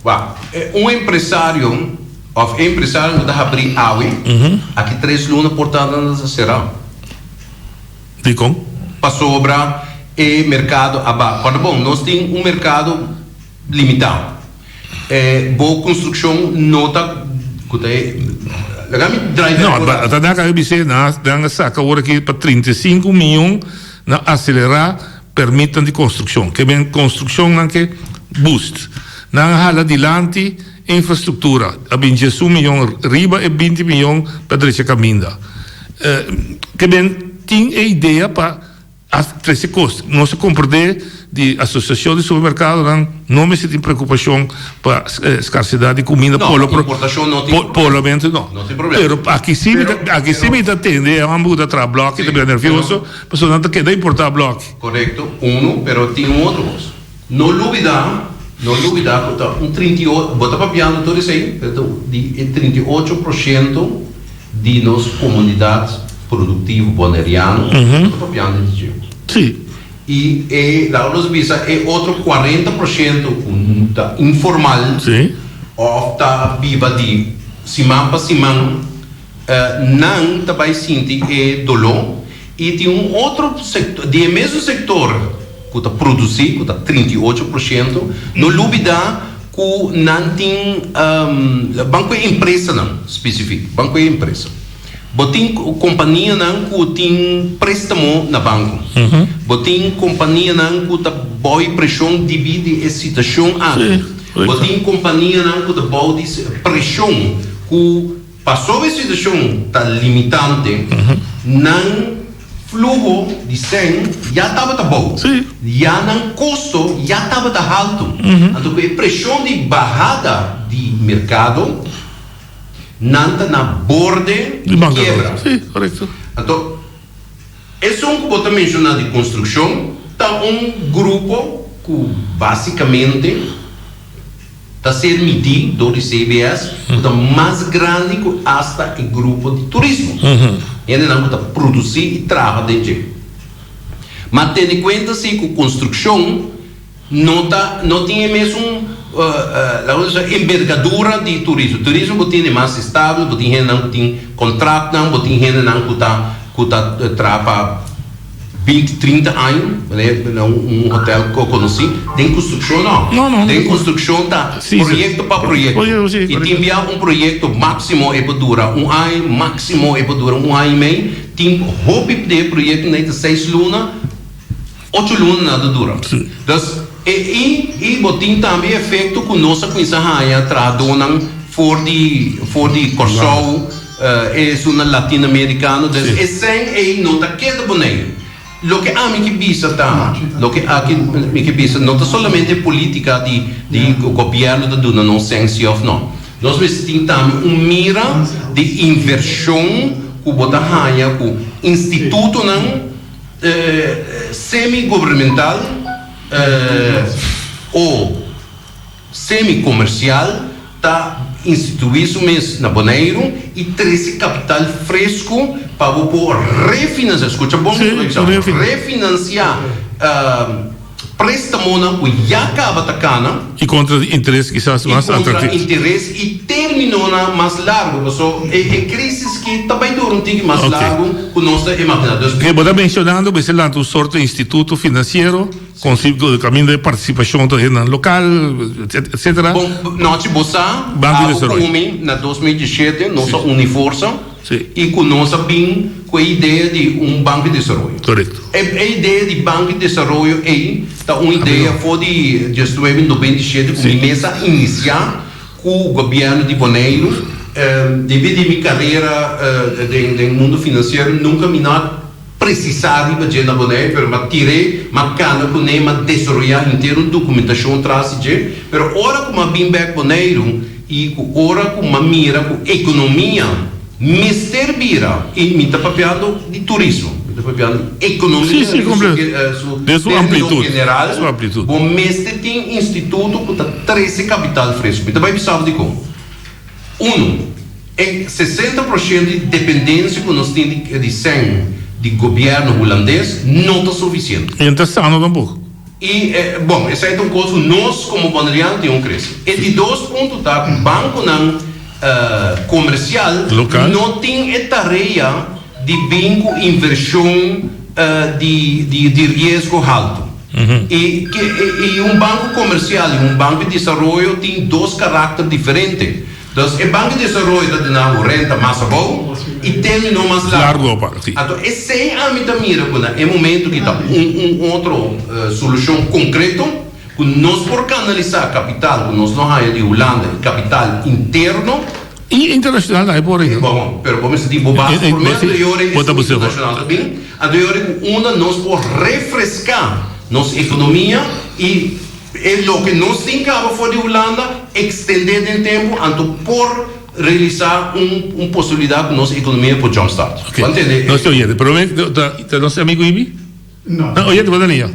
Wak, un empresario òf e empresario ku ta habrí awe, aki tres luna por ta nan ta será. Dikon? Pasobra e merkado a ba. Kòrda bon, nos tin un merkado limitá. E bo konstrukshon no ta ku ta e laga mi draai No, ta nan a bis'é nan a saka awor aki pa 35 miyon na aselerá pèrmitnan di konstrukshon. Ke men konstrukshonnan ke boost. Nan a hala dilanti infrastruktura. A bin 11 miyon riba e 20 miyon pa drecha kaminda. Ke men tin e idea pa a trese kos. Nos a komprendé. di asosiashon di supermerkadonan no mester tin preokupashon pa skarsedat di kuminda No, por lo pro importashon no tin por problema. lo mento no. No tin problema. Pero aki si mi ta Pero, aki si pero mi ta tende e homber ku ta traha blòki Sí, ta bira pero nervioso pasobra nan ta keda importá blòki. Korekto, unu, pero tin un otro kos. No lubida, no lubida ku ta un 38, bo ta papiando tur esei, pero ta di e 38 porshento di nos komunidat produktivo boneriano, bo ta papiando di dje. Sí. I e, laga nos bisa, e otro 40% ku ta informal Sí. òf ta biba di siman pa siman, nan ta bai sinti e doló. I tin un otro sektor, di e mesun sektor ku ta produsí, ku ta 38%, no lubidá ku nan tin, ban ku e empresanan spesifik, ban ku e empresa. Bo tin kompanianan ku tin préstamo na banko. Bo tin kompanianan ku ta bou e preshon dibí di e situashon aki. Bo tin kompanianan ku ta bou di preshon ku pasobra e situashon ta limitante, nan fluho di sèn ya tabata bou. Ya nan kosto ya tabata haltu. Anto ku e preshon di bahada di merkado, Nan ta na borde Di di bancarota. kiebra. Sí, correcto. Anto, esun ku bo ta menshoná di konstrukshon ta un grupo ku básikamente ta ser midí dor di CBS ku ta mas grandi ku asta e grupo di turismo. Hendenan ku ta produsí i traha den dje. Ma tene kuenta si ku konstrukshon No ta, no tin e mesun, laga nos bisa, embergadura di turismo. Turismo bo tin e mas estable, bo tin hendenan ku tin kontraktnan, bo tin hendenan ku ta, ku ta traha pa binti, trinta aña, manera na un hotel ku konosí. Den konstrukshon no. No, no. Den konstrukshon ta Sí, sí. proyekto pa proyekto. Proyekto, sí, I tin korekto. bia un proyekto máksimo e por dura un aña, máksimo e por dura un aña i mei. Tin hopi di e proyektonan ei ta seis luna. Ocho luna nan ta dura. Dus e i i bo tin tambe e efekto ku nos a kuminsá haña trahadónan for di for di Kòrsou, esunnan latinoamerikano. Dus e sèn ei no ta keda Boneiru. Loke ami ke bisa ta, loke aki mi ke bisa no ta solamente polítika di di gobièrnu ta duna nos sèn si òf no. Nos mester tin tambe un mira di invershon ku bo ta haña ku institutonan. Semi-gubernamental o semi-komersial ta instituí su mes na Boneiru i trese kapital fresku pa bo por refinansiá, skucha bon ku mi ta bisa, refinansiá Préstamonan ku ya kaba ta kana. I kontra interes kisas mas I kontra atraktivo. interes i términonan mas largu, paso e e krísis ki ta bai dura un tiki mas Ok. largu ku nos ta imaginá. Dus. Oke, bo ta menshonando mester lanta un sorto di instituto finansiero kon si kaminda e partisipashon ta hendenan lokal, etcetera. Bon, nochi bo sa, Banko di abo Desaroyo. ku mi na 2017 nos a uni forsa. Sí. I ku nos a bin ku e idea di un Banko di Desaroyo. Korekto. E e idea di Banko di Desaroyo ei ta un idea for di diesnuebe 97 ku mi mes a inisiá ku gobièrnu di Boneiru. Debí di mi karera den den mundu finansiero nunka mi no a presisá riba dje na Boneiru pero mi a tir'é, mi a kana kuné, mi a desaroyá henter un dokumentashon tras di dje. Pero ora ku mi a bin bèk Boneiru I ku ora ku m'a mira ku ekonomia mester bira, i mi ta papiando di turismo, mi ta papiando di ekonomia Sí, sí, den su completo. su Den su término amplitud, general, su amplitud. bo mester tin instituto ku ta trese kapital fresku. Mi ta bai bisa bo dikon. Uno, e 60% di dependensia ku nos tin di di sèn di gobièrnu hulandes no ta sufisiente. I no ta sano tampoko. I, bon, esei ta un kos ku nos komo boneriano tin un krese. E di dos punto ta ku bankonan komersial no tin e tarea di bin ku invershon di di riesgo haltu. I i un banko komersial i un banko di desaroyo tin dos karakter diferente. Dus e Banco di Desaroyo ta duna bo renta mas abou i término mas largu. Anto esei ami ta mira ku na e momento ki ta un un otro solushon konkreto ku nos por kanalisá kapital ku nos no haña di Hulanda i kapital interno. I internashonal tambe por ainda. Bon, pero bo mester tin bo base promé anto e ora esun internashonal ta bin. Anto e ora ku unda nos por refreská. nos ekonomia i e loke nos tin kaba for di Hulanda ekstendé den tempu anto por realisá un un posibilidat ku nos ekonomia por jump start. Bo a ntende? Nos ta oyente. Promé ta nos amigu Ibi? No. Oyente bo ta liña?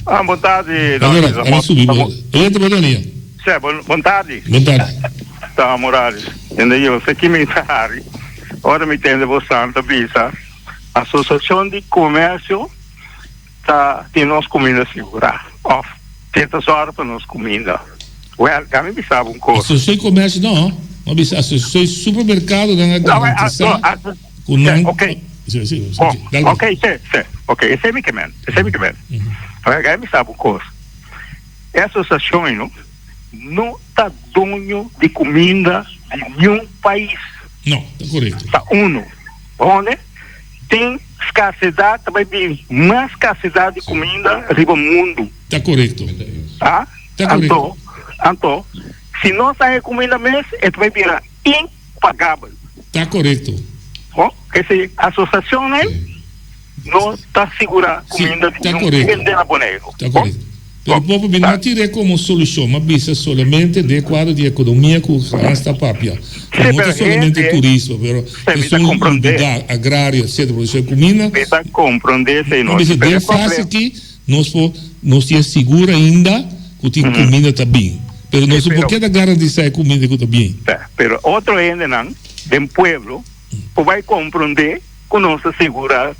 Ah, bon tardi, don Luis. Ahora subi bo. Oyente bo ta liña? Sè, bon, bon tardi. Bon tardi. Ta Morales. Tende yo, se ki mi ta hari. Ora mi tende bo santa bisa, Asosiashon di Komersio ta tin nos kuminda sigurá òf tin ta sòru pa nos kuminda. Wèl, mi bisa bo un kos. Asosiashon di Komersio no, mi a bisa Asosiashon di Supermerkadonan a garantisá ku nan. Ok, ok, sè, sè, ok, esei mi ke men, esei mi ke men. Wèl, mi bisa bo un kos. E asosiashon ei no, no ta doño di kuminda di niun pais. No, ta korekto. Ta unu. Honde tin skarsedat, ta bai bin mas skarsedat di kuminda riba mundu. Ta korekto. A? Ta korekto. Anto, anto, si nos haña kuminda mes, e ta bai bira impagabel. Ta korekto. Ho, esei asosiashonnan no ta sigurá kuminda di niun hende na Boneiru. Ta korekto. Pero poco mi no a tir'é como solucion, m'a bisa solamente den e cuadro di economia cu Hans ta papia. Cu no ta solamente turismo, pero esun lugar agrario, etcetera, produccion di cuminda. M'a bisa den e fase aki nos por, nos tin e sigur ainda cu tin cuminda ta bin. Pero nos no por keda garantisa e cuminda cu ta bin. Pero otro hendenan den pueblo por bay comprende cu nos ta sigura.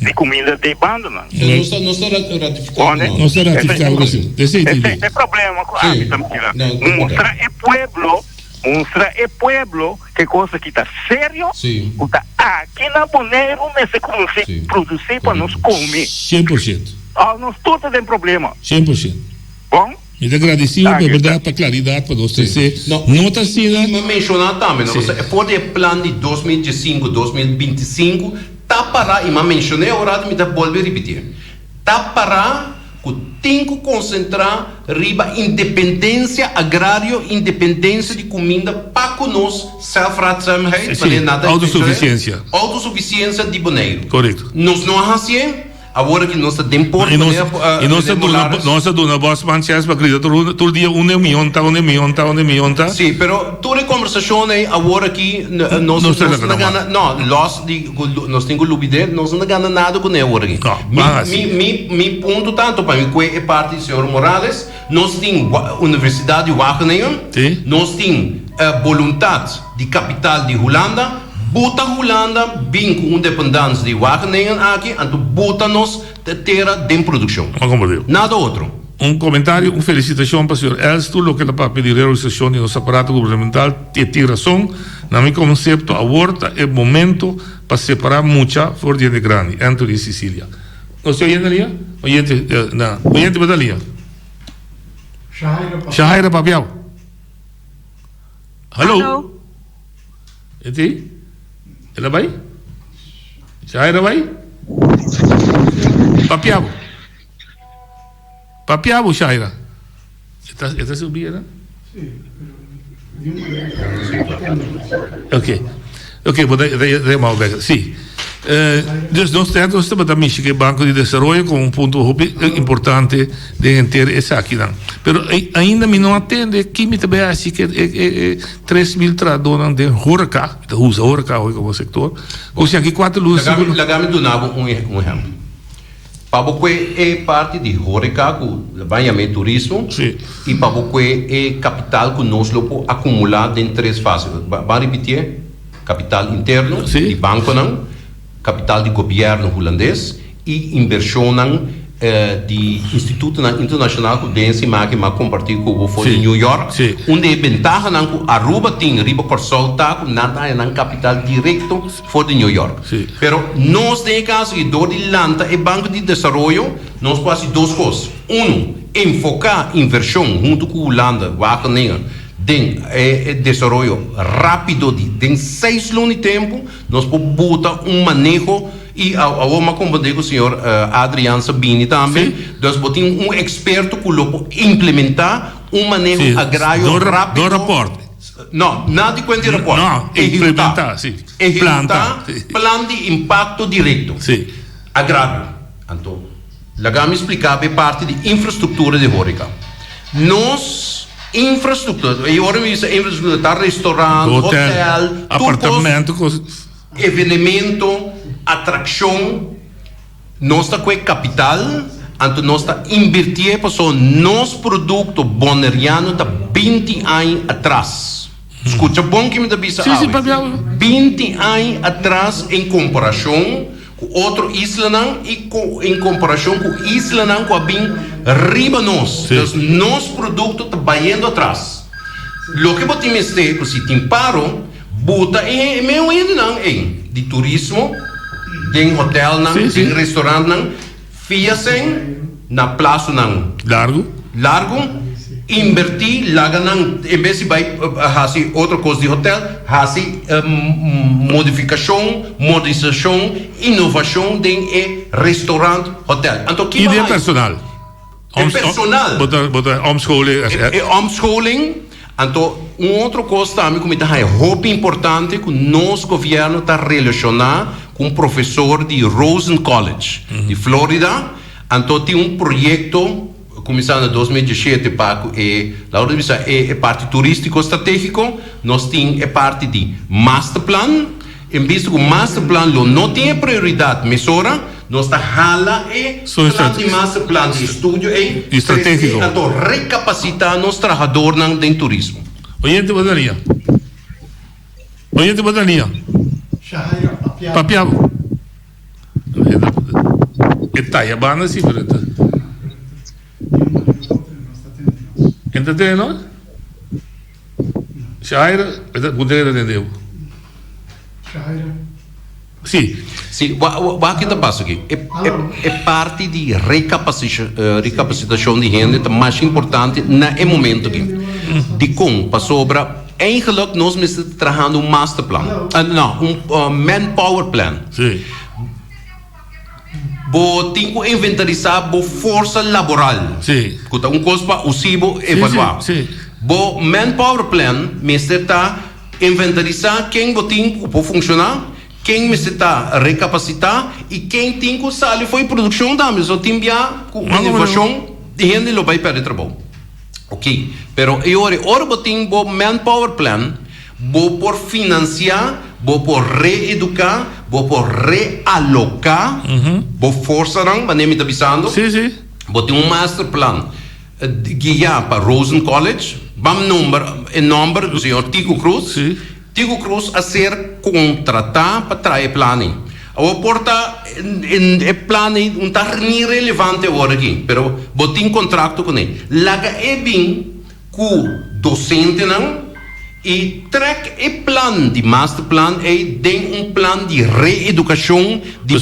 di kuminda di bandonan. Nos ta nos ta ratifiká ku no. Nos ta ratifiká ku si. Esei ta idea. E problema ku ami ta mira. Mustra e pueblo, mustra e pueblo ke kos aki ta serio, ku ta aki na Boneiru mester kuminsá produsí pa nos kome. 100%. Òf nos tur ta den problema. 100%. Bon? Mi ta gradisido pa e berdad, pa claridad pa nos trece. No ta asina. Mi a menciona tambe, no? Pasobra e for di e plan di 2015, 2025 ta para, y mi a menciona e ora mi ta bolbe ripiti, ta para cu tin cu concentra riba independencia agrario, independencia di cuminda pa cu nos zelfredzaamheid, manera nan ta menciona, autosuficiencia di Boneiru. Correcto. Nos no a hacié. Awor aki nos ta den por I nos, i nos ta duna, nos ta duna Bosman chèns pa grita tur, tur dia unda e mion ta, unda e mion ta, unda e mion ta. Sí, pero tur e kombersashon ei awor aki nos, Nos ta nos no ta gana gana, no, lòs di ku nos tin ku lubid'é, nos no ta gana nada kuné awor aki. No, Mi, ban hasi. mi, mi, mi punto ta anto pa mi kue e parti di señor Morales, nos tin Universidat di Wageningen, Sí. nos tin boluntat di kapital di Hulanda, Buta Hulanda bin ku un dependans di Wageningen aki, anto buta nos tera den produkshon. Nada otro. Un komentario, un felisitashon pa señor Els tur loke el a papia di reorganisashon di nos aparato gubernamental e tin rason. Na mi konsepto awor ta e momento pa separá mucha for di hende grandi. Anthony Cicilia. Nos tin oyente na liña? Oyente na oyente bo ta liña? Shahaira papiao. Hallo. E ti? El a bai? Shaira bai? Papia bo. Papia bo, Shaira. E ta, e ta subi, era? Ok. Ok, bo ta remao bek. Si. Dus nos ta nos tabata mishi ku e Banko di Desaroyo komo un punto hopi importante den henter esakinan. Pero ainda mi no a tende ki mi ta bai hasi ku e 3000 trahadónan den horeka, mi ta usa horeka hoy komo sektor, ku si aki kuater luna Laga mi laga mi duna bo un un ehèmpel. Pa bo kue e parti di horeka ku ban yam'é turismo i pa bo kue e kapital ku nos lo por akumulá den tres fase. Ban ripitié. Kapital interno di bankonan, kapital di gobièrnu hulandes i invershonnan di institutonan internashonal ku den esei maki m'a kompartí ku bo for di New York. Un di e bentahanan ku Aruba tin riba Kòrsou ta ku nan ta haña nan kapital direkto for di New York. Pero nos den e kaso aki dor di lanta e Banko di Desaroyo nos por hasi dos kos. Unu, enfoká invershon huntu ku Hulanda, Wageningen, Den e desaroyo rápido di den seis luna di tempu nos por buta un maneho i awor m'a komprendé ku señor Adriaan sa bini tambe, dus bo tin un eksperto ku lo por implementá un maneho agrario rápido. No rapòrt. No, nada di kuenta di rapòrt. No, implementá, si. Ehekutá plan di impakto direkto agrario. Anto. Laga mi spliká bo e parti di infrastruktura di hóreka. Nos infrastruktura, i ora mi bisa infrastruktura ta restaurant, hotel, tur kos, evenemento, atrakshon. Nos ta kue kapital, anto nos ta invirtié pasobra nos produkto boneriano ta binti aña atras. Skucha bon ke mi ta bisa awe. 20 aña atras en komparashon ku otro islanan i en komparashon ku islanan ku a bin riba nos. Dus nos produkto ta bayendo atras. Loke bo tin mester ku si tin paro, Buta e meu hendenan ei di turismo den hotelnan, den restaurantnan, fia sen na plasonan Largu. largu, inbertí, laga nan en bes di bai hasi otro kos di hotel, hasi modifikashon, modernisashon, inovashon den e restaurant, hotel. Anto ki bo I den haña? personal. E personal. Bo ta bo ta omscholing. E omscholing. Anto un otro kos tambe ku mi ta haña hopi importante ku nos gobièrnu ta relashoná ku un profesor di Rosen College di Florida. Anto tin un proyekto kuminsá na 2017 pa ku e laga nos bisa e parti turístiko stratégiko. Nos tin e parti di masterplan. En bista ku masterplan lo no tin e prioridat mesora, nos ta hala e plan di masterplan di estudio ei, trese anto rekapasitá nos trahadornan den turismo. Oyente bo ta lia. Oyente bo ta lia. Papia bo. E taya banda si pero e ta. E ta tene nos? Shaira, e ta puntra e ta tende bo. Shaira. Si. Si, wak ki ta pasa aki. E, e, e parti di rekapasitashon di hende ta mas importante na e momento aki. Dikon? Pasobra eigenlijk nos mester ta trahando un masterplan. No, un manpower plan. Si. Bo tin ku inventarisá bo forsa laboral, Sí. ku ta un kos pa usi bo evaluá. Sí, sí. Bo manpower plan mester ta inventarisá ken bo tin ku por funshoná, ken mester ta rekapasitá i ken tin ku sali for e produkshon tambe. So tin bia ku inovashon di hende lo bai pèrdè trabou. Ok, pero e ora, ora bo tin bo manpower plan, Bo por finansiá, bo por reeduká, bo por realoká bo forsanan, manera mi ta bisando. Sí, sí. Bo tin un masterplan guiá pa Rosen College. Ban nomber e nòmber di señor Tico Cruz. Sí. Tico Cruz a ser kontratá pa traha e plan ei. Awor por ta e plan ei no ta ni relevante awor aki, pero bo tin kontrakto kuné. Laga e bin Ku dosentenan i trek e plan di masterplan ei den un plan di reedukashon di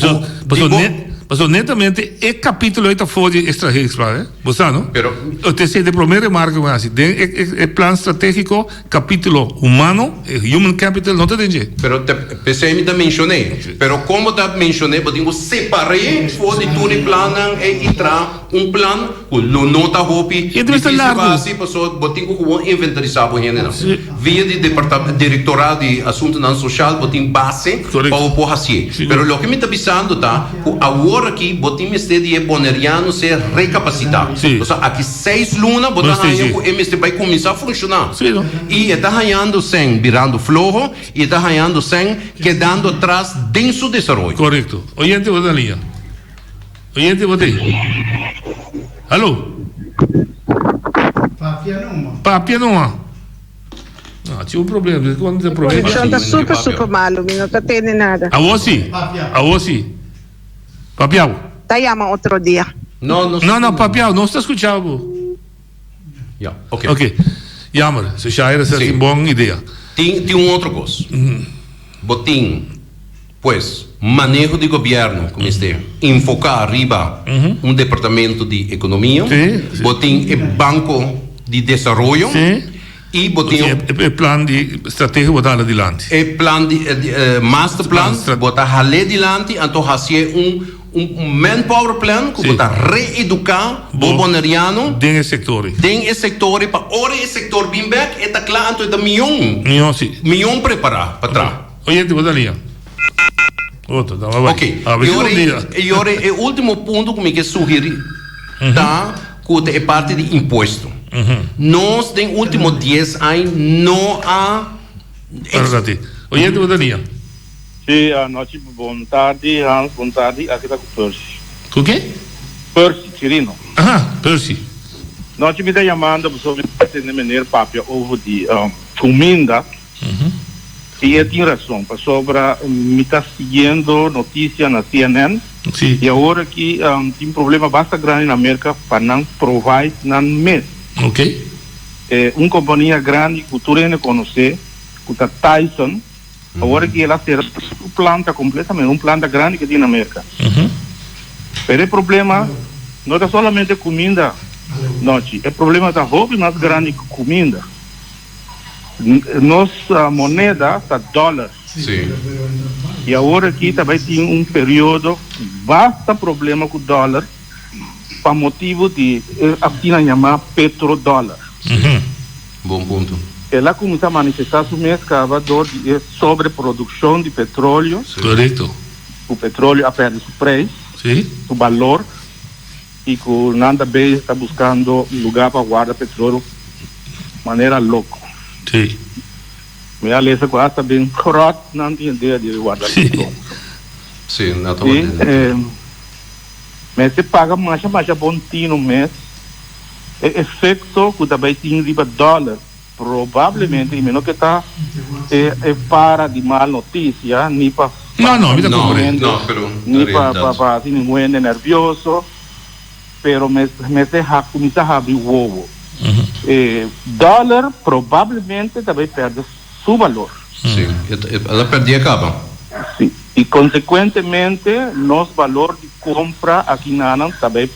bo di bo. Paso netamente e kapitulo ei ta for di e strategisch plan, eh? Bo sa no? Pero. Te e prome remarke ku mi hasi, den e plan strategiko kapitulo humano, e human capital no ta den dje. Pero te p'esei mi ta menshon'é. Pero kon bo ta menshon'é bo tin ku separ'é for di tur e plannan ei i traha un plan. Ku lo no ta hopi E debe sta difísil largu. pa hasi pasobra bo tin ku gewoon inventarisá bo hendenan. Sí. Via di departa direktoraat di asuntunan sosial bo tin base Korekto. pa bo por hasié. Sigur. Pero loke mi ta bisando ta ku awor aki bo tin mester di e boneriano ser rekapasitá. Sí. Pasobra aki seis luna bo ta Mester haña sí. ku e mester bai kuminsá funshoná. Sí, no. I e ta hañando sèn birando floho i e ta hañando sèn kedando atras den su desaroyo. Korekto. Oyente bo ta liña. Oyente bo te. Hallo. Papia numa. Papia numa. No, tin un problema. Desde cuando tin problema? Conexion ta super super malo, mi no ta tende nada. Awor si. Awor si. Papiao. Ta yama otro dia. No, no. No, no, papiao. Nos ta scucha bo. Ja, ok. Ok. Jammer. So Shaira sa tin bon idea. Tin, tin un otro cos. Bo tin. Pues, maneho di gobièrnu ku mester enfoká riba un departamento di ekonomia, bo tin e Banko di Desaroyo i bo tin e plan di stratégiko bo ta hala dilanti. E plan di masterplan bo ta hal'é dilanti anto hasié un un manpower plan ku bo ta reeduká bo boneriano den e sektor ei. Den e sektor ei pa ora e sektor bin bèk e ta kla anto e ta mion Mion si. Mion prepará pa traha. Oyente bo ta lia. Otro, dan bai. Ok, A e ver ora si un dia. e ora e ultimo punto ku mi ke sugerí ta ku ta e parti di impuesto. Nos den ultimo dies aña no a Para rati. Oyente bo ta nia. Sí, anochi bon tardi Hans, bon tardi, aki ta ku Percy. Ku ke? Percy Chirino. Aha, Percy. Nochi mi ta yamando pasobra mi ta tende meneer papia over di kuminda. I e tin rason, pasobra mi ta siguiendo noticia na CNN i awor aki tin problema basta grandi na Merca pa nan provide nan mes. Un compania grandi cu tur hende conoce, cu ta Tyson, awor aki el a cera su planta completamente, un planta grandi cu tin na Merca. Pero e problema no ta solamente cuminda, Nochi, e problema ta hopi mas grandi cu cuminda. Nos moneda ta dòler. I awor aki ta bai tin un periodo basta problema ku dòler pa motibu di e asina yamá petrodòler. Bon punto. El a kuminsá manifestá su mes kaba dor di e sobreprodukshon di petroleo. Korekto. Ku petroleo a pèrdè su preis, su balor. I ku nan ta bezig ta buskando lugá pa warda petroleo manera loko. Sí. Mi a lesa ku asta den grot nan tin idea di warda petroleo. Sí, nan ta warda den grot. Mester paga masha masha bon tino mes e efekto ku ta bai tin riba dòler. Probablemente i mi no ke ta e para di mal notisia ni pa No, no, mi ta comprende. Ni pa pa hasi ningun hende nervioso, pero mester cuminsa habri wowo. E dollar probablemente ta bay perde su balor. Si, el a perde a caba. Si, i consecuentemente nos balor di compra aki nanan ta bay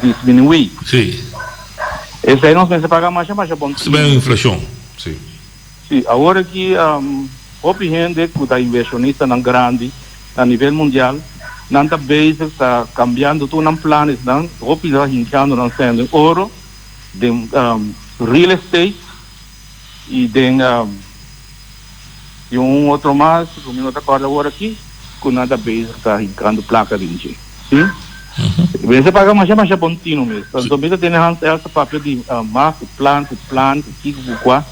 disminui. Si. Esei nos mester paga masha masha bon Esei bai un inflashon. Si. Si, awor aki hopi hende ku ta invershonistanan grandi na nivel mundial, nan ta bezig ta kambiando tur nan planesnan, hopi ta hinchando nan sèn den oro, den real estate i den i un otro mas ku mi no ta kòrda awor aki ku nan ta bezig ta hinkando plaka den dje. Si. Mester paga masha masha bon tino mes. Anto mi ta tene Hans Els ta papia di mas ku plan ku plan ku kiko ku kua.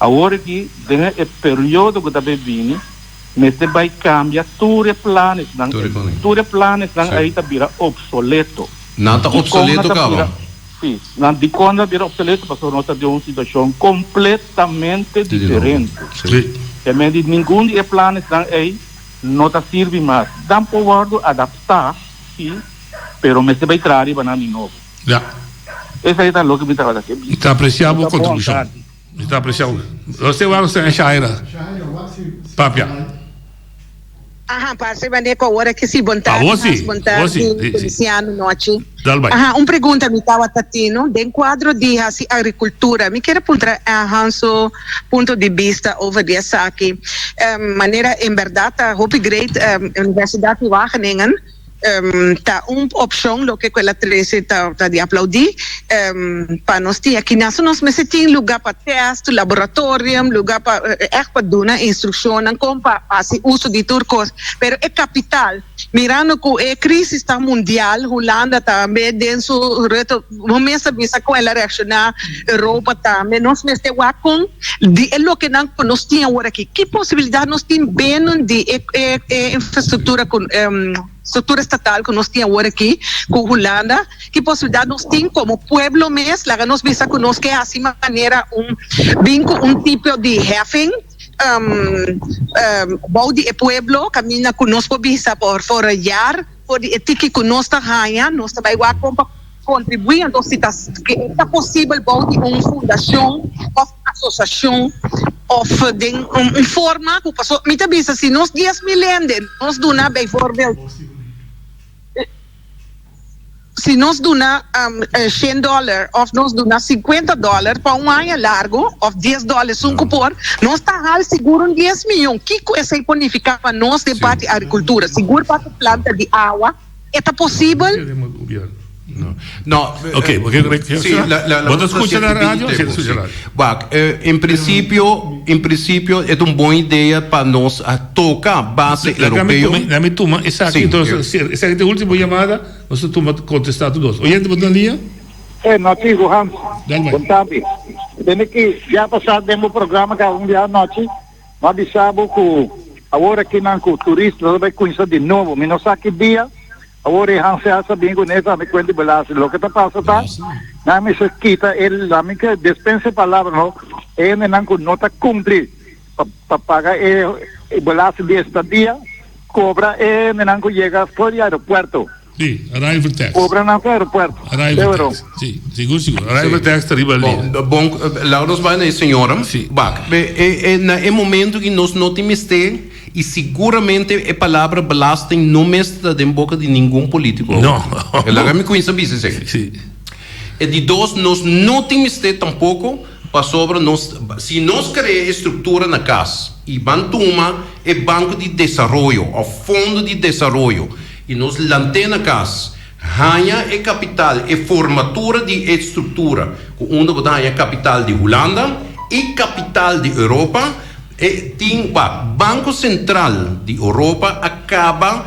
Awor aki den e periodo ku ta bay bini mester bay kambia tur e planesnan ei. Tur e planesnan ei ta bira obsoleto. Nan ta obsoleto kaba. Si. Nan dikon nan bira obsoleto? Pasobra nos ta den un situashon kompletamente diferente. E men di ningun di e planesnan ei no ta sirbi mas. Nan por wòrdu adaptá, sí, pero mester bai traha riba nan di nobo. Ya. Esei ta loke mi tabata ke Mi bisa. ta apresiá bo Bo ta bon kontribushon. tardi. Mi ta apresiá bo. Nos te wak señora Shaira papia. Aha, parce manera cu awor aki si. Bon tardi, Awor si, Hans, bon awor si, tardi, si, si. Feliciano, nochi. Dal bai. Aha, un pregunta mi tabata tino den cuadro di haci agricultura. Mi kier a puntra Hans su punto di bista over di esaki. Manera en berdad ta hopi great Universidad di Wageningen ta un opcion loke cu el a trece ta di aplaudi pa nos tin aki. Naso nos mester tin luga pa test, laboratorium, luga pa echt pa duna instruccionnan con pa haci uso di tur cos. Pero e capital, mirando cu e crisis ta mundial, Hulanda tambe den su reto, bo mes a bisa con el a reacciona, Europa tambe, nos mester wak con di e lokenan cu nos tin awor aki, ki posibilidad nos tin benen di e e infrastructura cu structura estatal cu nos tin awor aki cu Hulanda, ki posibilidad nos tin como pueblo mes, laga nos bisa cu nos ke haci manera un bin cu un tipo di heffing bou di e pueblo caminda cu nos por bisa por for a jaar for di e tiki cu nos ta haya nos ta bay wak con pa contribui anto si ta ta posibel bou di un fundacion of asociacion of den un forma cu paso mi ta bisa si nos 10,000 hende nos duna bijvoorbeeld Si nos duna shen dòler òf nos duna sinkuenta dòler pa un aña largu òf dies dòler esun ku por, nos ta hal sigur un dies miyon. Kiko esei por nifiká pa nos den parti agrikultura? Sigur pa ku planta di awa e ta posibel? No. Ok, porque Sí, la, la, la, Bo ta scucha na radio? Sí, scucha radio. Wak, eh, en principio, en principio e ta un bon idea pa nos a toca base europeo. Laga mi tuma esaki, entonces, esaki ta e ultimo yamada, nos ta tuma contesta tur dos. Oyente, bo ta na liña? Eh, no sigo, Hans. Dal bai. Bon tardi. Tende ki ya pasá den bo programa ka un dia anochi, m'a bisa bo ku awor akinan ku turista ta bai kuminsá di nobo. Mi no sa ki dia, Awor e Hansel sa bin ku nes ami kuenta di belasting. Loke ta pasa ta, nan mester kita e, lamin ke despensa e palabra no, e hendenan ku no ta kumpli pa pa paga e belasting di estadia, kobra e hendenan ku yega for di aeropuerto. Si, arrival tax. Kobra nan for aeropuerto. Arrival tax, si, sigur sigur. Arrival tax ta riba liña. Bon, laga nos bai na e señora. Si. Bak, e na e momento ki nos no tin mester. I siguramente e palabra belasting no mester ta den boka di ningun politico awor. No. E laga mi cuminsa bisa esey. Sí. E di dos, nos no tin mester tampoco pasobra nos, si nos crea e structura na cas y ban tuma e Banco di Desaroyo of Fondo di Desaroyo y nos lant'é na cas, haña e capital, e formatura di e structura cu unda bo ta haña capital di Hulanda y capital di Europa, E tin pa Banco Central di Europa a caba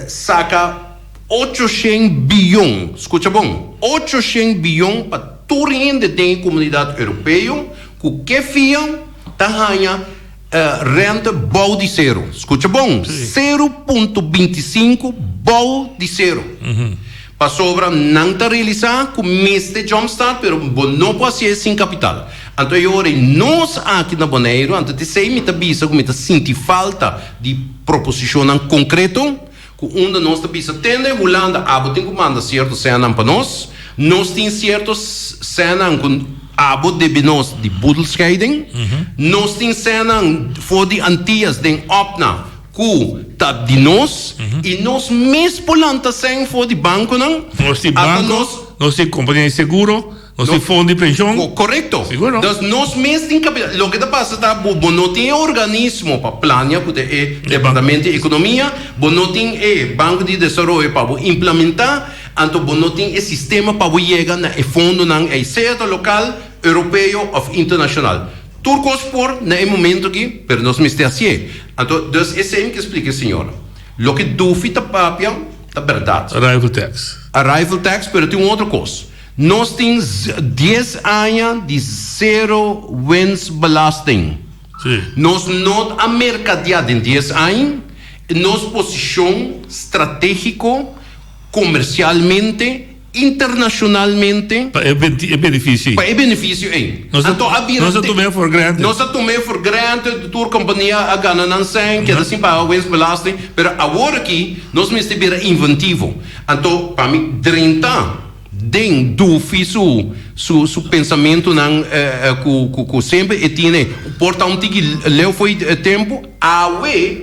saca ochoshen biyon, scucha bon, ochoshen biyon pa tur hende den e comunidad Europeo cu ke fia ta haña rente bou di cero. Scucha bon, cero punto binticinco bou di cero. Pasobra nan ta realisa cu mester jumpstart pero bo no por hacié sin capital. Anto e ora ei nos aki na Boneiru, anto t'esei mi ta bisa ku mi ta sinti falta di proposishonnan konkreto, ku unda nos ta bisa tende Hulanda abo tin ku manda sierto sènnan pa nos, nos tin sierto sènnan ku abo debe nos di boedelscheiding, nos tin sènnan for di Antias den Opna ku ta di nos i nos mes por lanta sèn for di bankonan, Nos tin ata banko, nos. nos tin kompania di seguro. Nos tin fondo di penshon. Korekto. Sigur no. Dus nos mes tin kapital. Loke ta pasa ta bo bo no tin e organismo pa plania ku ta e Departamento di Ekonomia, bo no tin e Banko di Desaroyo pa bo implementá, anto bo no tin e sistema pa bo yega na e fondonan ei, sea ta lokal, europeo òf internashonal. Tur kos por na e momento aki, pero nos mester hasié. Anto dus esei mi ke splika e señora. Loke Dufi ta papia ta bèrdat. Arrival tax. Arrival tax, pero tin un otro kos. Nos tin dies aña di zero winstbelasting. Nos no a mercadia den dies aña nos posicion strategico comercialmente, internacionalmente. Pa e beneficio ei. Pa e beneficio ei. Nos a tum'é for granted. Nos a tum'é for granted, tur compania a gana nan cen, keda sin paga winstbelasting. Pero awor aki nos mester bira inventivo. Anto pa mi drenta. Den Dufi su su su pensamentunan ku ku ku semper e tine por ta un tiki leu fo'i tempu. Awe,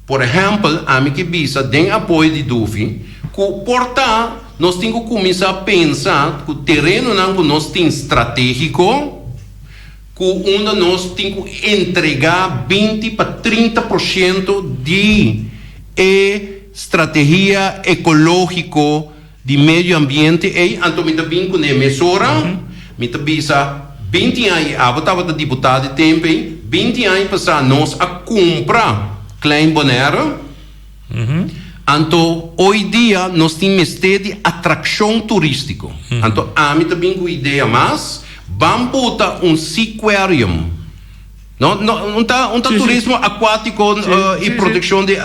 por ehèmpel, ami ke bisa den apoyo di Dufi ku por ta nos tin ku kuminsá pensa ku terenonan ku nos tin stratégiko ku unda nos tin ku entregá binti pa 30 por shento di e strategia ekológiko Di medio ambiente ei, anto mi ta bin kuné mesora, mi ta bisa, 20 aña i abo tabata diputado e tempu ei, 20 aña pasá nos a kumpra Klein Bonaire, anto hoy dia nos tin mester di atrakshon turístiko. Anto ami ta bin ku idea mas, ban buta un seaquarium. No, no, un ta, un ta turismo acuático y proteccion di,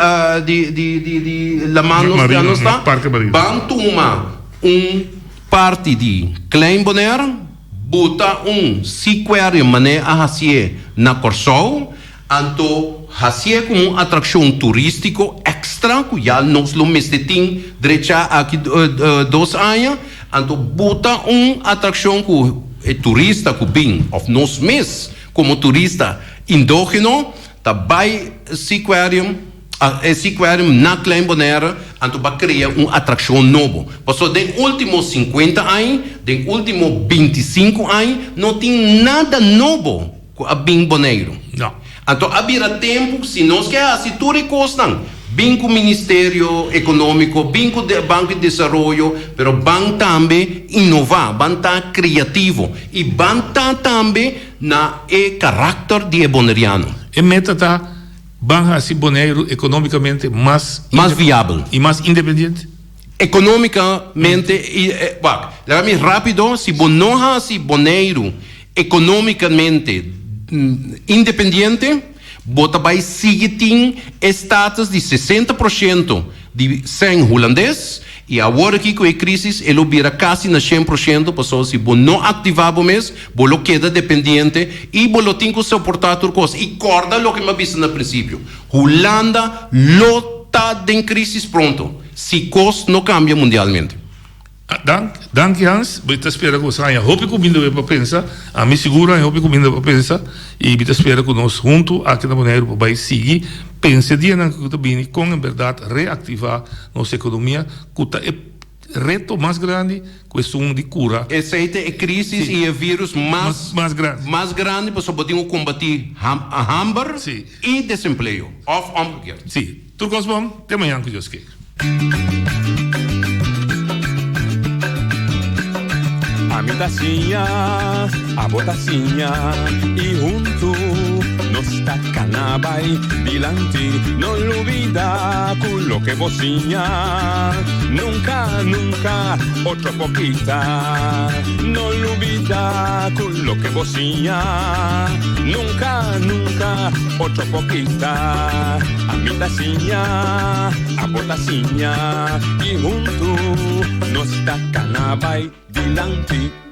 di, di, di, di laman nos ya nos ta. Ban tuma un parti di Klein Bonaire, buta un seaquarium manera a hacié na Kòrsou, anto hacié como un atraccion turístico extra cu ya nos lo mester tin drecha aki dos aña, anto buta un atraccion cu e turista cu bin of nos mes Komo turista indógeno ta bai Seaquarium, e Seaquarium na Klein Bonaire anto pa krea un atrakshon nobo. Pasobra den último sinkuenta aña, den último bintisinku aña no tin nada nobo ku a bin Boneiru. No. Anto a bira tempu si nos ke hasi tur e kosnan. Bin ku Ministerio Ekonómiko, bin ku Banko di Desaroyo, pero ban tambe inová, ban ta kreativo i ban ta tambe na e karakter di e boneriano. E meta ta ban hasi Boneiru ekonómikamente mas. Mas viabel. I mas independiente. Ekonómikamente i, wak, laga mi rápido, si bo no hasi Boneiru ekonómikamente independiente, bo ta bai sigui tin e status di 60 por shento di sèn hulandes i awor aki ku e krisis e lo bira kasi na 100% pasobra si bo no aktivá bo mes bo lo keda dependiente i bo lo tin ku soportá tur kos. I kòrda loke mi a bisa na prinsipio, Hulanda lo ta den krisis pronto si kos no kambia mundialmente. Dank, danki Hans, mi ta spera ku nos haña hopi kuminda pa pensa, ami sigur haña hopi kuminda pa pensa i mi ta spera ku nos huntu aki na Boneiru por bai sigui pensa e dianan ku ta bini kon en bèrdat reaktivá nos ekonomia ku ta e reto mas grandi ku esun di kura. Esei ta e krisis i e virus mas mas grandi pasobra bo tin ku kombatí hamber i desempleo òf omgekeerd. Sí, tur kos bon, te mañan ku Dios ke. Ami ta siña, abo ta siña y huntu nos ta cana bay dilanti. No lubida cu loke bo siña nunca, nunca otro por kita. No lubida cu loke bo siña nunca, nunca otro por kita. Ami ta siña. Abo ta siña i huntu nos ta kana bai dilanti.